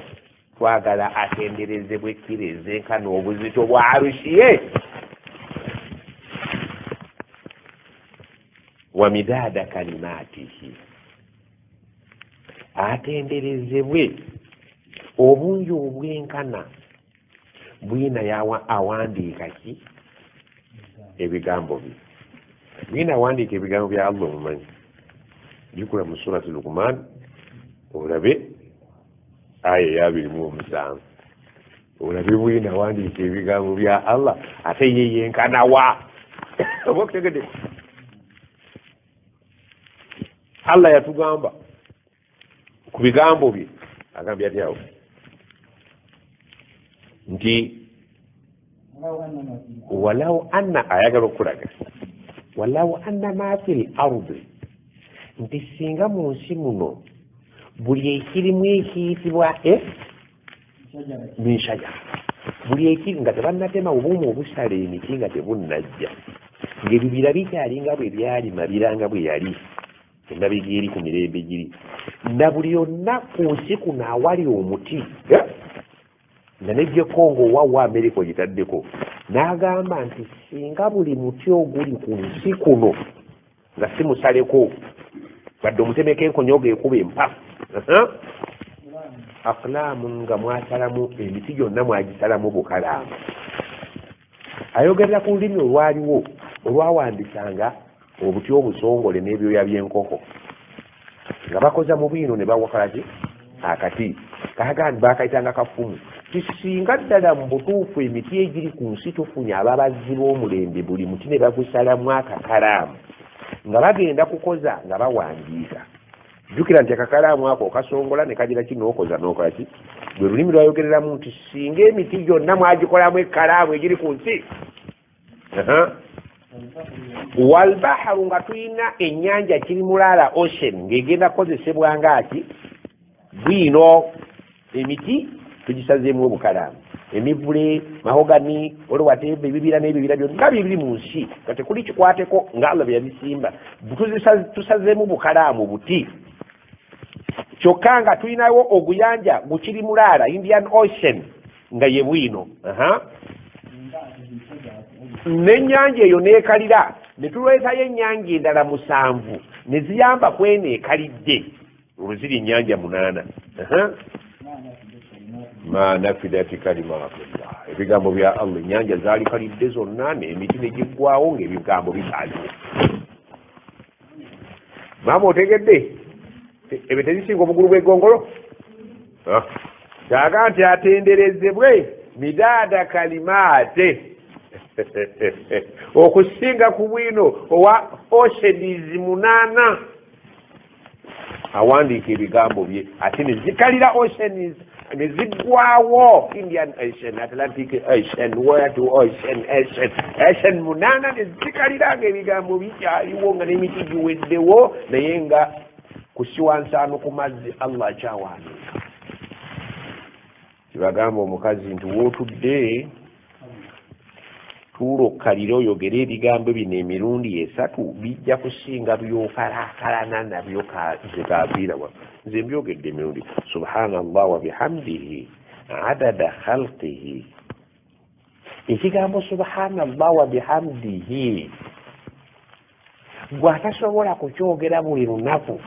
twagala atenderezebwe kiro ezenkana obuzito bwa arushi ye. Wa midaada kalimatihi, atenderezebwe obungi obwenkana bwina awandiika ki? Ebigambo bye. Bwina awandiika ebigambo bya Allah omumanyi. Jjukira mu surati Luqman olabe aya eya 27, olabe bwina awandiika ebigambo bya Allah ate ye yenkana wa? Oba okutegedde? Allah yatugamba ku bigambo bye, agambye atya awo? Nti walau anna, ayagala okulaga walau anna ma fil ardi, nti singa mu nsi muno buli ekirimu ekiyitibwa min shajara, buli ekiri nga tebannatema obumu obusala emiti nga tebunnajja, ng'ebibira bikyali nga bwe byali mabira nga bwe yali emabega eri ku mirembe giri, na buli yonna ku nsi kuno awali omuti nga nejja Kongo owa Amerika ogitaddeko, n'agamba nti singa buli muti oguli ku nsi kuno nga si musaleko, badde omutemeko enkonyogo ekuba empafu, aqlaamu, nga mwasalamu emiti gyonna mwagisalamu bukalaamu. Ayogerera ku lulimi olwaliwo olwawandisanga obuti obusongole n'ebyoya by'enkoko, nga bakoza mu bwino ne bawakola ki? Akati kagandi bakayitanga kafumu. Kisinga ddala mu butuufu emiti egiri ku nsi tufunye ababazzi b'omulembe buli muti ne bagusalamu akakalaamu nga bagenda kukoza nga bawandiika. Jjukira nti akakalaamu ako okasongola ne kagira ki n'okoza n'okola ki? Bwe lulimi lwayogereramu nti singa emiti gyonna mwagikolamu ekkalaamu egiri ku nsi. Walbaharu, nga tulina ennyanja kiri mulaala ocean ng'egenda kukozesebwa nga ki? Bwino emiti tugisazeemu obukalaamu. Emivule, mahogani, olwatebe, ebibira n'ebibira byonna bibiri mu nsi nga tekuli kikwateko nga Allah bye yabisimba. Tusazeemu bukalaamu buti. Kyokka nga tulinawo oguyanja gukiri mulaala, Indian Ocean, nga ye bwino. N'ennyanja eyo n'ekalira, ne tuleetayo ennyanja endala 7 ne ziyamba ku eno ekalidde, olwo ziri ennyanja 8. Ma nafidati kalimatullah, ebigambo bya Allah, ennyanja zaalikalidde zonna n'emiti ne giggwawo ng'ebigambo bikyaliwo. Maama otegedde? Ebyo tezisinga obugulu bw'eggongolo? Kyaga nti atenderezebwe midaada kalimaate, okusinga ku bwino owa oceans 8. Awandiika ebigambo bye ate ne zikalira oceans ne ziggwawo, Indian Ocean, Atlantic Ocean, World Ocean, Ocean, Ocean 8 ne zikalira ng'ebigambo bikyaliwo nga n'emiti giweddewo, naye nga kusiwa nsaano ku mazzi Allah akyawandiika. Kibagamba omukazi nti wootudde tuula okkalire oyogere ebigambo bino emirundi 3, bijja kusinga byokalaakalana nabyo nze kafiira wa. Nze mbyogedde emirundi. Subhanallah wa bihamdihi adada khalqihi. Ekigambo subhanallah wa bihamdihi gw'atasobola kukyogera buli lunaku,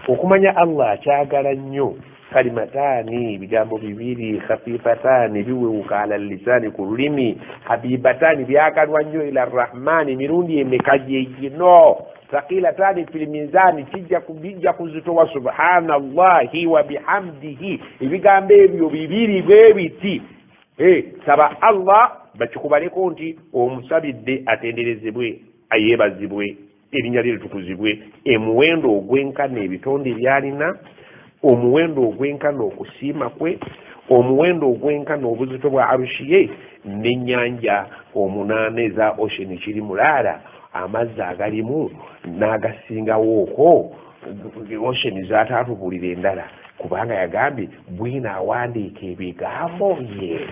okumanya Allah akyagala nnyo. Kalimatani, bigambo bibiri, khafifatani, biwewuka ala lisani, ku lulimi, habibatani, byagalwa nnyo ila rahmani, mirundi emeka gye gino, thaqilatani fil mizani, bijja kuzitowa. Subhanallahi wa bihamdihi, ebigambo ebyo bibiri bwe biti. Saba Allah bakikubaleko nti omusabidde atenderezebwe, ayeebazibwe, erinnya lye litukuzibwe, emuwendo ogwenkana ebitonde byalina, omuwendo ogwenkana okusiima kwe, omuwendo ogwenkana obuzito bwa arushi ye, n'ennyanja 8 eza ocean kiri mulaala, amazzi agalimu n'agasingawo okwo ocean z'ataatubulira endala, kubanga yagambye bwino awandiika ebigambo bye.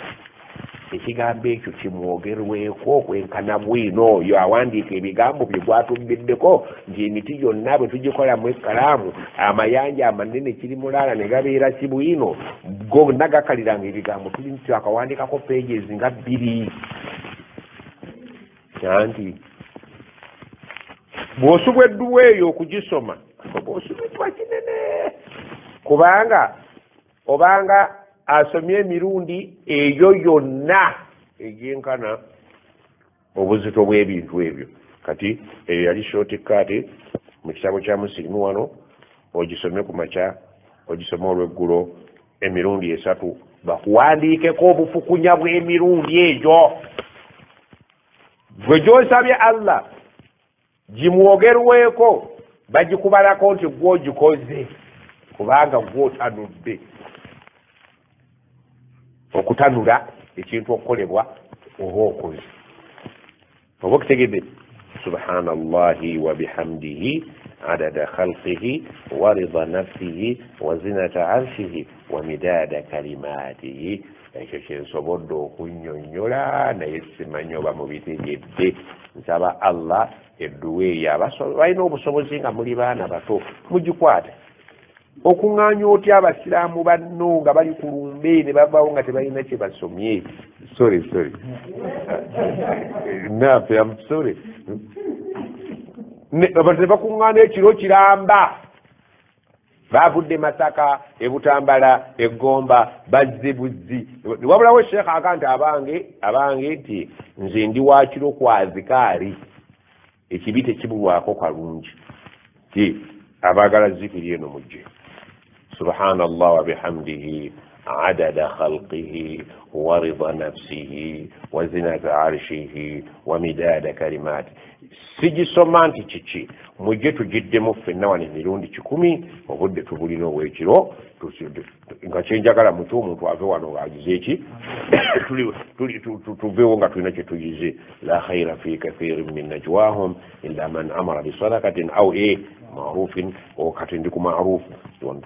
Ekigambo ekyo kimwogerweko okwenkana bwino oyo awandiika ebigambo bye gwatubbiddeko nti emiti gyonna bwe tugikolamu ekkalaamu, amayanja amanene kiri mulaala ne gabeera kibwino, gonna gakaliranga ebigambo tuli twakawandikako pages nga 2. Anti bw'osubwa edduwa eyo okugisoma oba osubiddwa kinene, kubanga obanga asomye emirundi eyo yonna egyenkana obuzito bw'ebintu ebyo. Kati eyo yali shortcut mu kitabo kya Musilimu wano, ogisome ku makya, ogisome olweggulo emirundi 3, bakuwandiikeko obufukunya bw'emirundi egyo. Gwe gy'osabye Allah gimwogerweko, bagikubalako nti gw'ogikoze, kubanga gw'otanudde. Okutanula ekintu okukolebwa oba okoze. Oba okitegedde? Subhanallahi wa bihamdihi adada khalqihi wa rida nafsihi wa zinata arshihi wa midada kalimatihi. Ekyo kyensobodde okunnyonnyola, naye simanyi oba mubitegedde. Nsaba Allah edduwa eyo balina obusobozi nga muli baana bato mugikwate. Okuŋŋaanya otya abasiraamu banno nga bali ku lumbe ne bavaawo nga tebalina kye basomye? Sorry, naffe am sorry. Abantu ne bakuŋŋaana ekiro kiramba, bavudde Masaka, e Butambala, e Gomba, bazze buzzi. Wabulawo Sheekh aga nti abange nti nze ndi wa kiro ku azikaari, ekibi tekibulwako kalungi. Ti abaagala zikiri eno mujje. Subhanallah wa bihamdihi adada khalqihi wa rida nafsihi wa zinata arshihi wa midada kalimati. Sigisoma nti kiki, mujje tugiddemu ffenna wano emirundi 100, obudde tubulina obw'ekiro, nga kyenjagala mutyo omuntu ave wano ng'agize eki, tuveewo nga tulina kye tugize. La khaira fi kathirin min najwahum illa man amara bisadakatin aw Maarufin kati ndi ku maarufu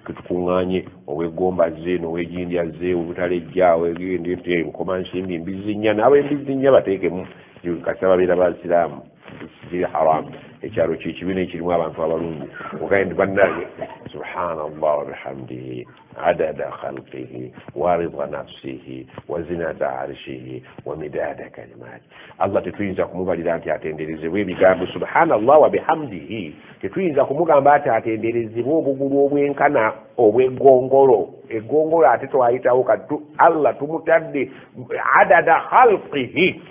tukuŋŋaanye ow'eggomba azze n'ow'egindi azze obutalejja ow'egindi nkoma nsimbi embizzi nnya n'ab'embizzi nnya bateekemu kasita babeera basiraamu ziri haramu ekyalo kyekibiina ekirimu abantu abalungi ogaye nti bannange subhanallah wabihamdihi adada khalqihi wa ridha nafsihi wa zinata arshihi wa midada kalimati. Allah tetuyinza kumubalira nti atenderezebwe ebigambo subhanallah wa bihamdihi, tetuyinza kumugamba ati atenderezebwe obugulu obwenkana obw'eggongolo eggongolo ate twayitawo kati Allah tumutadde adada khalqihi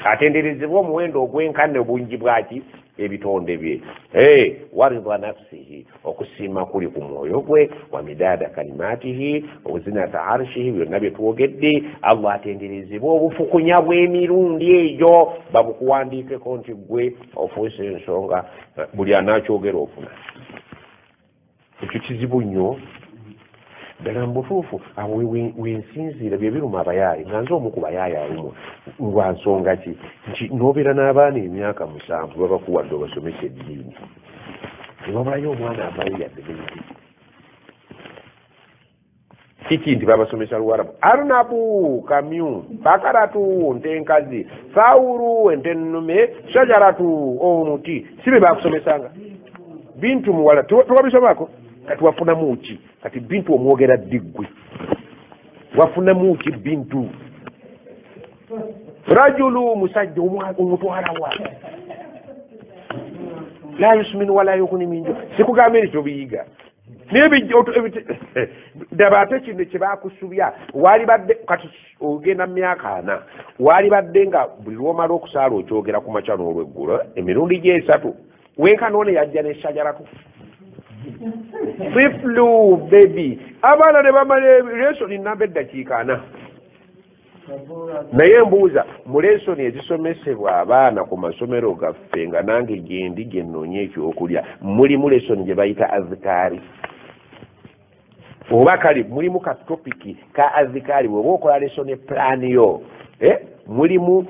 atenderezebwa omuwendo ogwenkana obungi bwaki ebitonde bye waridha nafsihi okusiima kuli ku mwoyo gwe wa midada kalimatihi ozinata arshihi byonna bye twogedde. Allah atenderezebwa obufukunya bw'emirundi egyo babukuwandiikeko nti gwe ofuuse ensonga buli anaakyogera ofuna. Ekyo kizibu nnyo ddala mu butuufu awo wensinziira bye biruma abayaayi nga nze omu ku bayaayi alumwa lwa nsonga ki nti n'obeera n'abaana emyaka 7 babakuwadde obasomesa eddiini ne babulayo omwana avayo yadde n'emiti kiki nti babasomesa Luwarabu arunabu kamyu bakaratu nte enkazi fawuru ente ennume shajaratu omuti si be bakusomesanga bintu muwala tewabisomako kati wafunamu ki kati bintu omwogera ddi ggwe wafunamu ki bintu rajulu musajja omutwala wa la yusminu wala yughni min ju sikugambye nti tobiyiga naye ddaba ate kino kye baakusubya waalibadde kati ogenda mu myaka 4 waalibadde nga buli lw'omala okusaala okyogera ku makya n'olweggulo emirundi gy'esatu wenkana ono yajja ne shajaratu tiflu baby abaana ne bamala lesoni namba eddakiika 4. Naye mbuuza mu lesoni ezisomesebwa abaana ku masomero gaffe nga nange gyendi gye nnoonya ekyokulya mulimu lesoni gye bayita azikaari oba kale mulimu ka topiki ka azikaari bw'oba okola lesoni pulaani yo mulimu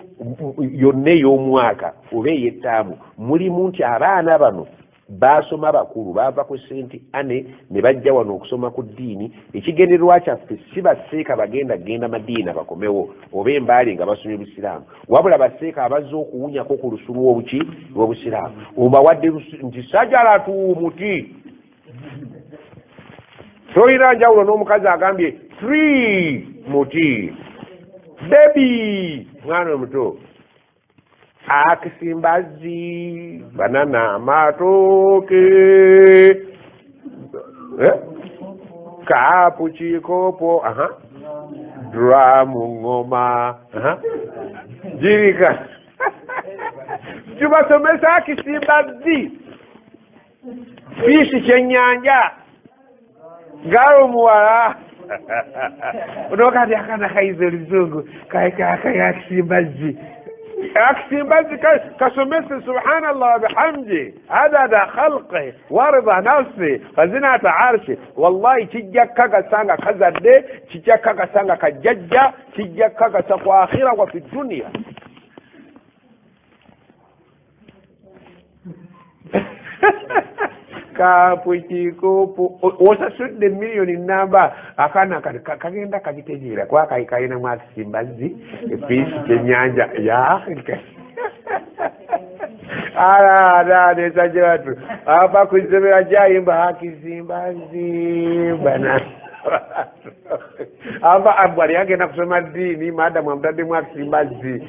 yonna ey'omwaka oba ey'ettaamu mulimu nti abaana bano baasoma bakulu baava ku senti ane ne bajja wano okusoma ku ddiini. Ekigendererwa kyaffe si baseeka bagenda genda Madiina bakomewo oba embaale nga basomye Busiraamu, wabula baseeka abazze okuwunyako ku lusu lw'obuki lw'Obusiraamu obawadde nti sajalatu muti tolina njawulo n'omukazi agambye tree muti bebi mwana omuto akisimbazi banana amatoke kapu chikopo dramu ngoma jirika tubasomesa akisimbazi fishi kyenyanja galo muwala onokati akana kayize oluzungu akisimbazi akisimbazi kasomese subhanallah wabihamdi adada khalqi warida nafsi wazinata arshi. Wallahi kijja kukakasa nga kazadde, kijja kukakasa nga kajjajja, kijja kukakasa ku akhira wa fi duniya. Kapu kikopo osasudde miliyoni namba akaana kagenda kagitegeera kuba kalinamu akisimbazi efiisi kyenyanja ya ala nesajja batu ava ku ssomero ajja ayimba akisimbazi bana ava abwali agenda kusoma ddiini maadamu amutaddemu akisimbazi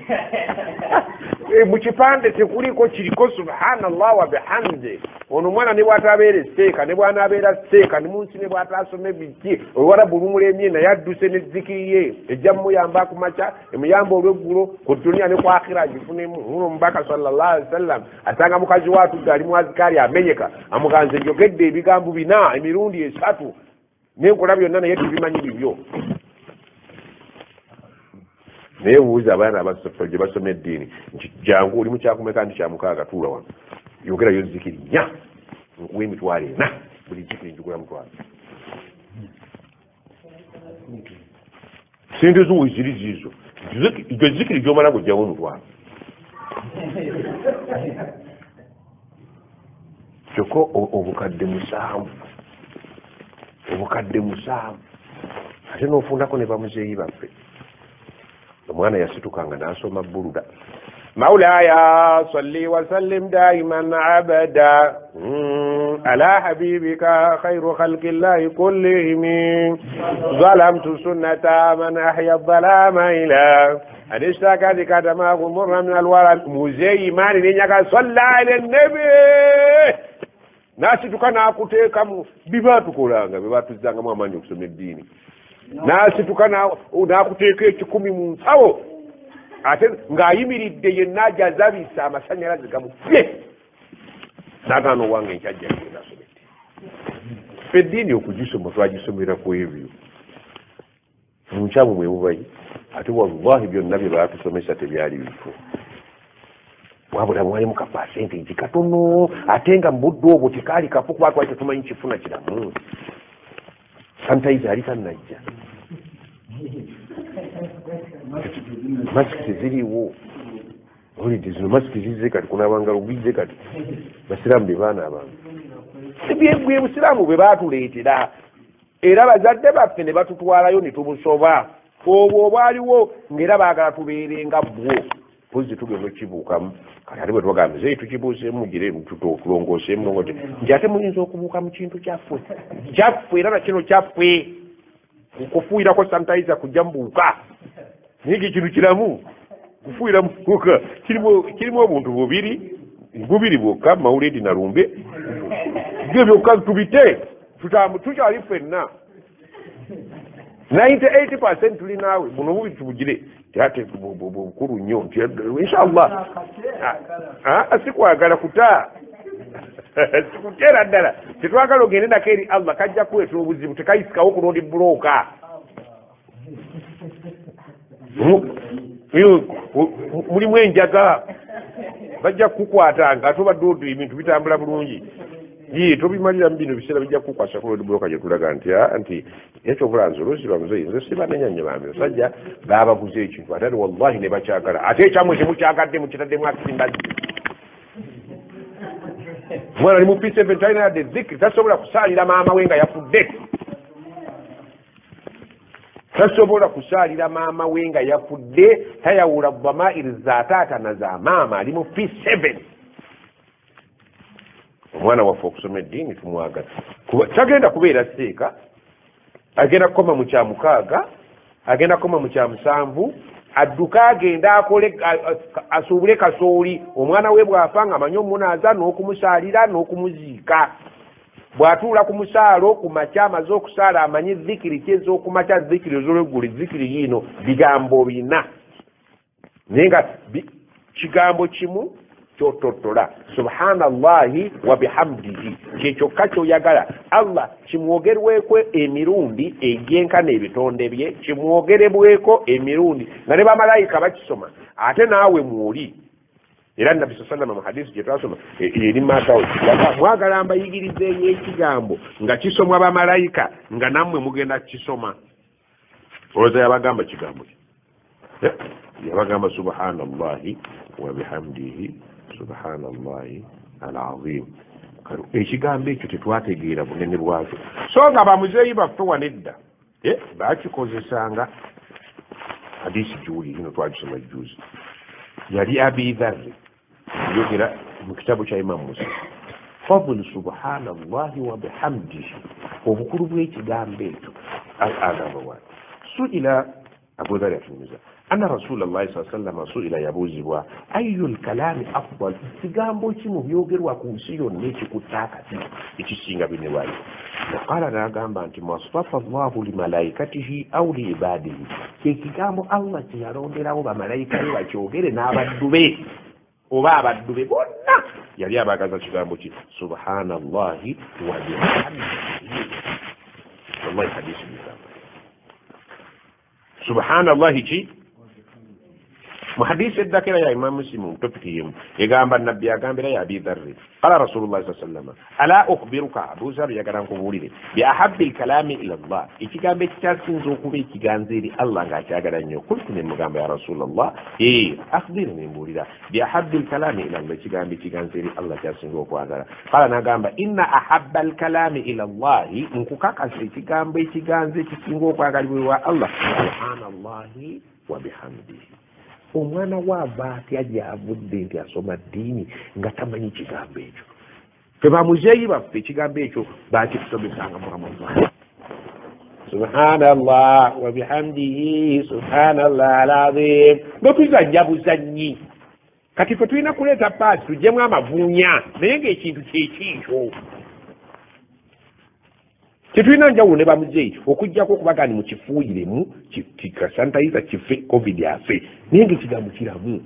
mu kipande tekuliko kiriko subhanallah wa bihamdi. Ono omwana ne bw'atabeera esseeka ne bw'anaabeera sseeka ne mu nsi ne bw'ataasome biki oluwarabu lumulemye naye adduse ne zikiri ye ejja mumuyamba ku makya emuyamba olweggulo ku duniya ne ku akhira agifunemu. Uno omubaka sallallahu alaihi wasallam asanga mukazi we atudde ali mu azikaari amenyeka amuganze njogedde ebigambo 4 emirundi 3 nenkola byonna naye tubimanyi bibyo. Naye buuza abaana gye basoma eddiini nti jangu oli mu kyakumeka nti kya6 tuula wano yogerayo zikiri 4 nkuwa emitwalo 4 buli zikiri njugula 5,000. Sente zo weziri ziizo gwe zikiri gy'omala ng'oggyawo 5,000. Kuliko obukadde 7, obukadde 7. Ate n'ofundako ne bamuzeeyi baffe. Omwana yasitukanga n'asoma buluda. Maulaya salli wa sallim daiman abada ala habibika khairu khalqillahi kullihim zalamtu sunnata man ahya dhalama ila anishtaka dikatamahu murra min alwara. Muzeeyi imani nenyaka salla ala nabi nasituka n'akuteekamu bibatukolanga byebatuzangamu amaanyi okusoma eddiini. Nasituka n'akuteeka 10 mu nsawo ate ng'ayimiridde yenna ajazabisa amasanyalaze gamufye n'agaana owange nkyajja genda asomedde. Ffe eddiini okugisoma twagisomera ku ebyo mu nkyamu mwe mubayi. Ate wallahi byonna bye baatusomesa tebyali bifo, wabula mwalimu ka percentage katono, ate nga mu budde obwo tekaali kafu kuba twali tetumanyi kifuna kiramu. Sanitizer ali tannajja, masiki teziriiwo. Olidde zino masiki zizze kati, kunaaba ngalo bizze kati. Basiraamu be baana abantu bwe busiraamu bwe baatuleetera, era bazadde baffe ne batutwalayo ne tubusoba. Obwo obwaliwo ng'era baagala tubeere nga bwo, mpozi tugenda okukibuukamu. Kati ate bwe tubagamba nze tukibuuseemu mugire tulongooseemu longote nti ate muyinza okubuuka mu kintu kyaffe kyaffe, era na kino kyaffe kufuuyirako sanitizer kujja mubuuka. Naye kintu kiramu kufuuyira mubuuka kirimu obuntu bubiri bwokka, mawuledi na lumbe byo byokka tubite tukyali ffenna 98% tuli naawe. Buno bubi tubugire ate bukulu nnyo nti inshallah sikwagala kuta sikutera ddala tetwagala ogende nako eri Allah kajja kuleetera obuzibu tekayisikawo ku lodi bulooka. Mulimu enjaga bajja kukukwatanga ate obadde oddo ebintu bitambula bulungi. Ye tobimalira mu bino biseera bijja kukukwasa ku lodi bulooka gye tulaga nti nti ekyobulanzi oluusi bamuzeeyi nze sibanenya nnyo bambi basajja baabaguze ekintu ate wallahi ne bakyagala ate ekyammwe temukyagadde mukitaddemu akisimbazzi. Omwana ali mu P7 talina yadde zikiri, tasobola kusaalira maama we nga yafudde, tasobola kusaalira maama we nga yafudde, tayawula dhamairi za taata na za maama, ali mu P7. Omwana waffe okusoma eddiini tumwagala, tagenda kubeera seeka, agenda kukoma mu kya 6, agenda kukoma mu kya 7, adduka agenda akole asuubule kasooli. Omwana we bw'afa nga amanyi omunaaza n'okumusaalira n'okumuziika. Bw'atuula ku musaalo ku makya amaze okusaala amanyi zikiri ki ez'okumakya, zikiri ez'olweggulu, zikiri yiino bigambo 4, naye nga kigambo kimu kyotottola subhanallahi wa bihamdihi, kyekyokka kyoyagala Allah kimwogerweko emirundi egyenkana ebitonde bye, kimwogerebweko emirundi nga ne bamalayika bakisoma ate naawe mwoli. Era Nabbi sallallahu mu hadisi gye twasoma eri Matayo mwagala mbayigirizeeyo ekigambo nga kisomwa bamalayika nga nammwe mugenda kukisoma. Olowooza yabagamba kigambo ki? Yabagamba subhanallahi wa bihamdihi subhanallahi alazim. Ekigambo ekyo tetwategeera bunene bwakyo, so nga bamuzeeyi baffe wano edda bakikozesanga. Hadisi giwulire ino twagisoma jjuzi, yali Abi Dharri yogera mu kitabu kya Imamu Muslim, fadlu subhanallahi wa bihamdihi, obukulu bw'ekigambo ekyo. Agamba bwati, suila Abu Dharri atunyumiza anna Rasulullahi sallallahu alaihi wasallam suila, yabuuzibwa ayyul kalami afdal, kigambo ki mu byogerwa ku nsi yonna ekikutte akati ekisinga binewali. Qala, n'agamba nti mastafa Allahu limalaikatihi au liibadihi, kyekigambo Allah kye yalonderawo bamalayika be bakyogere n'abaddu be oba abaddu be bonna. Yali abaagaza kigambo ki? Subhanallahi wa bihamdihi. Wallahi hadisi bigamba subhanallahi ki Mu hadisi eddako era ya Imamu Muslimu topiki yemu egamba Nabbi agambira ya Abi Dharri, qala Rasulullah sallallahu alaihi wasallam, ala ukhbiruka, Abu Dharr yagala nkubuulire, bi ahabbi lkalami ila Allah, ekigambo ekikyasinza okuba ekiganza eri Allah ng'akyagala nnyo. Kultu, ne mugamba, ya Rasulallah, akhbirni, mbuulira, bi ahabbi lkalami ila Allah, ekigambo ekiganza eri Allah kyasinga okwagala. Qala, n'agamba, inna ahabba lkalami ila Allahi, nkukakasa ekigambo ekiganza ekisinga okwagalibwa Allah, subhanallahi wa bihamdihi. Omwana waava atya gyavudde nti asoma ddiini nga tamanyi kigambo ekyo? Fe bamuzeeyi baffe ekigambo ekyo bakitusomesanga mu Ramadani, subhanallah wa bihamdihi, subhanallah alazim, nga tuzannya buzannyi. Kati fe tulina kuleeta paasi tuggyemu amavuunya, naye ng'ekintu kyekiikyo tetulina njawulo ne bamuzeeyi, okuggyako okubaga ni mukifuuyiremu kasanitayiza kife COVID afe, naye ng'ekigambo kiramu,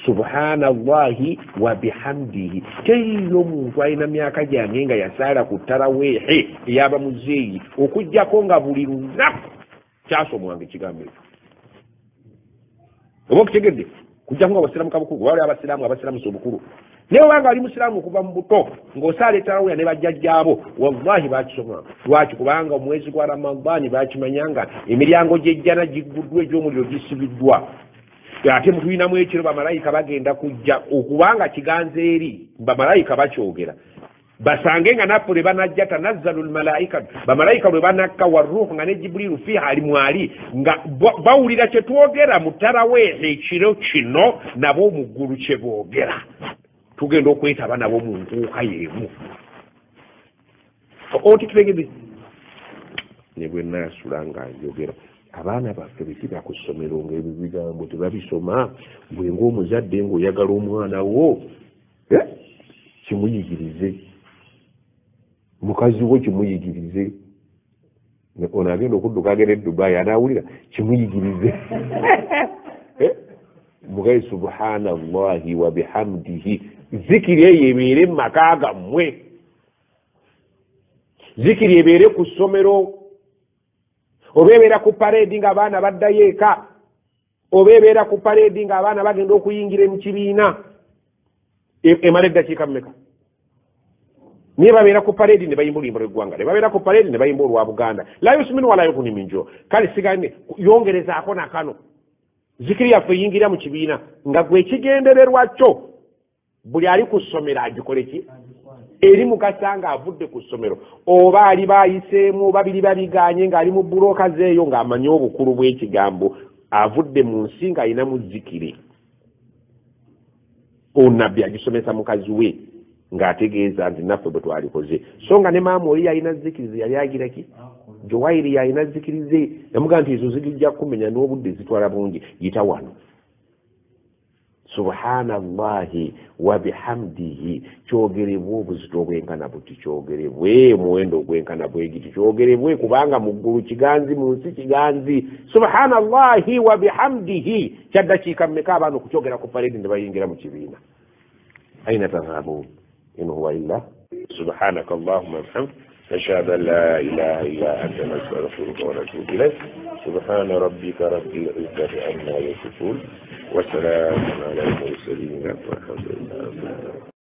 subhanallahi wa bihamdihi. Teriyo omuntu alina myaka gyange nga yasaala ku taraweehe ey'abamuzeeyi okuggyako nga buli lunaku kyasomwanga ekigambo ekyo. Oba okutegedde, kujjako nga basiraamu kabukulu, wali abasiraamu abasiraamusa obukulu, naye obanga ali musiraamu okuva mu buto ng'osaala etaraweya ne bajjajjaabo, wallahi bakisoma. Lwaki? Kubanga omwezi gwa Ramadaani bakimanya nga emiryango gy'ejjana gigguddwa, egy'omuliro gisibiddwa, ate mutulinamu ekiro bamalayika bagenda kujja, okubanga kiganza eri bamalayika bakyogera, basange nga naffe lwe banajja, tanazzalu lmalaika, bamalayika lwe banakka, waruuhu, nga ne Jibuliru fiiha ali mwali, nga bawulira kye twogera mu taraweeha ekiro kino, nabo mu ggulu kye boogera, tugenda okwetaba nabo mu nkuuka y'emu. Otikitegedde? Ne bwe naasula nga njogera, abaana baffe bekiba ku ssomero ng'ebyo bigambo tebabisoma, gwe ng'omuzadde ng'oyagala omwana wo kimuyigirize, mukazi wo kimuyigirize, ono agenda okudduka agenda e Dubai anaawulira, kimuyigirize mugaye subhanallahi wa bihamdihi. Zikiri eyo ebeere mu maka gammwe, zikiri ebeere ku ssomero, oba ebeera ku pareedi ng'abaana baddayo eka, oba ebeera ku pareedi ng'abaana bagenda okuyingira mu kibiina, emala eddakiika mmeka? Naye babeera ku pareedi ne bayimba oluyimba lw'eggwanga, ne babeera ku pareedi ne bayimba olwa Buganda, la yusminu wala yughni min ju. Kale sigane yongerezaako nakano, zikiri yaffe eyingira mu kibiina nga gwe ekigendererwa kyo buli ali ku ssomero agikole ki eri mukasa nga avudde ku ssomero, oba ali bayiseemu oba biri babiganye ng'ali mu bulooka zeeyo ng'amanyi obukulu bw'ekigambo, avudde mu nsi ng'alinamu zikiri. Onabbi agisomesa mukazi we ng'ategeeza nti naffe bwe twalikoze, so nga ne maama oli yalina zikirize, yali agira ki Jowairi yalina zikirize, yamugamba nti ezo zigijja kumenya n'obudde zitwala bungi, yita wano subhanallahi wa bihamdihi, kyogerebwe obuzito obwenkana buti, kyogerebwe omuwendo ogwenkana bwegiti, kyogerebwe kubanga mu ggulu kiganzi, mu nsi kiganzi. Subhanallahi wa bihamdihi kyaddakiika mmeka abaana okukyogera ku paredi ne bayingira mu kibiina? Aina tadhhabun in huwa illa subhanaka allahumma wa bihamdik, nashhadu an la ilaha illa anta, nastaghfiruka wa natubu ilayk. Subhana rabbika rabbil izzati amma yasifun wa salamun ala al mursalin walhamdulillahi rabbil alamin.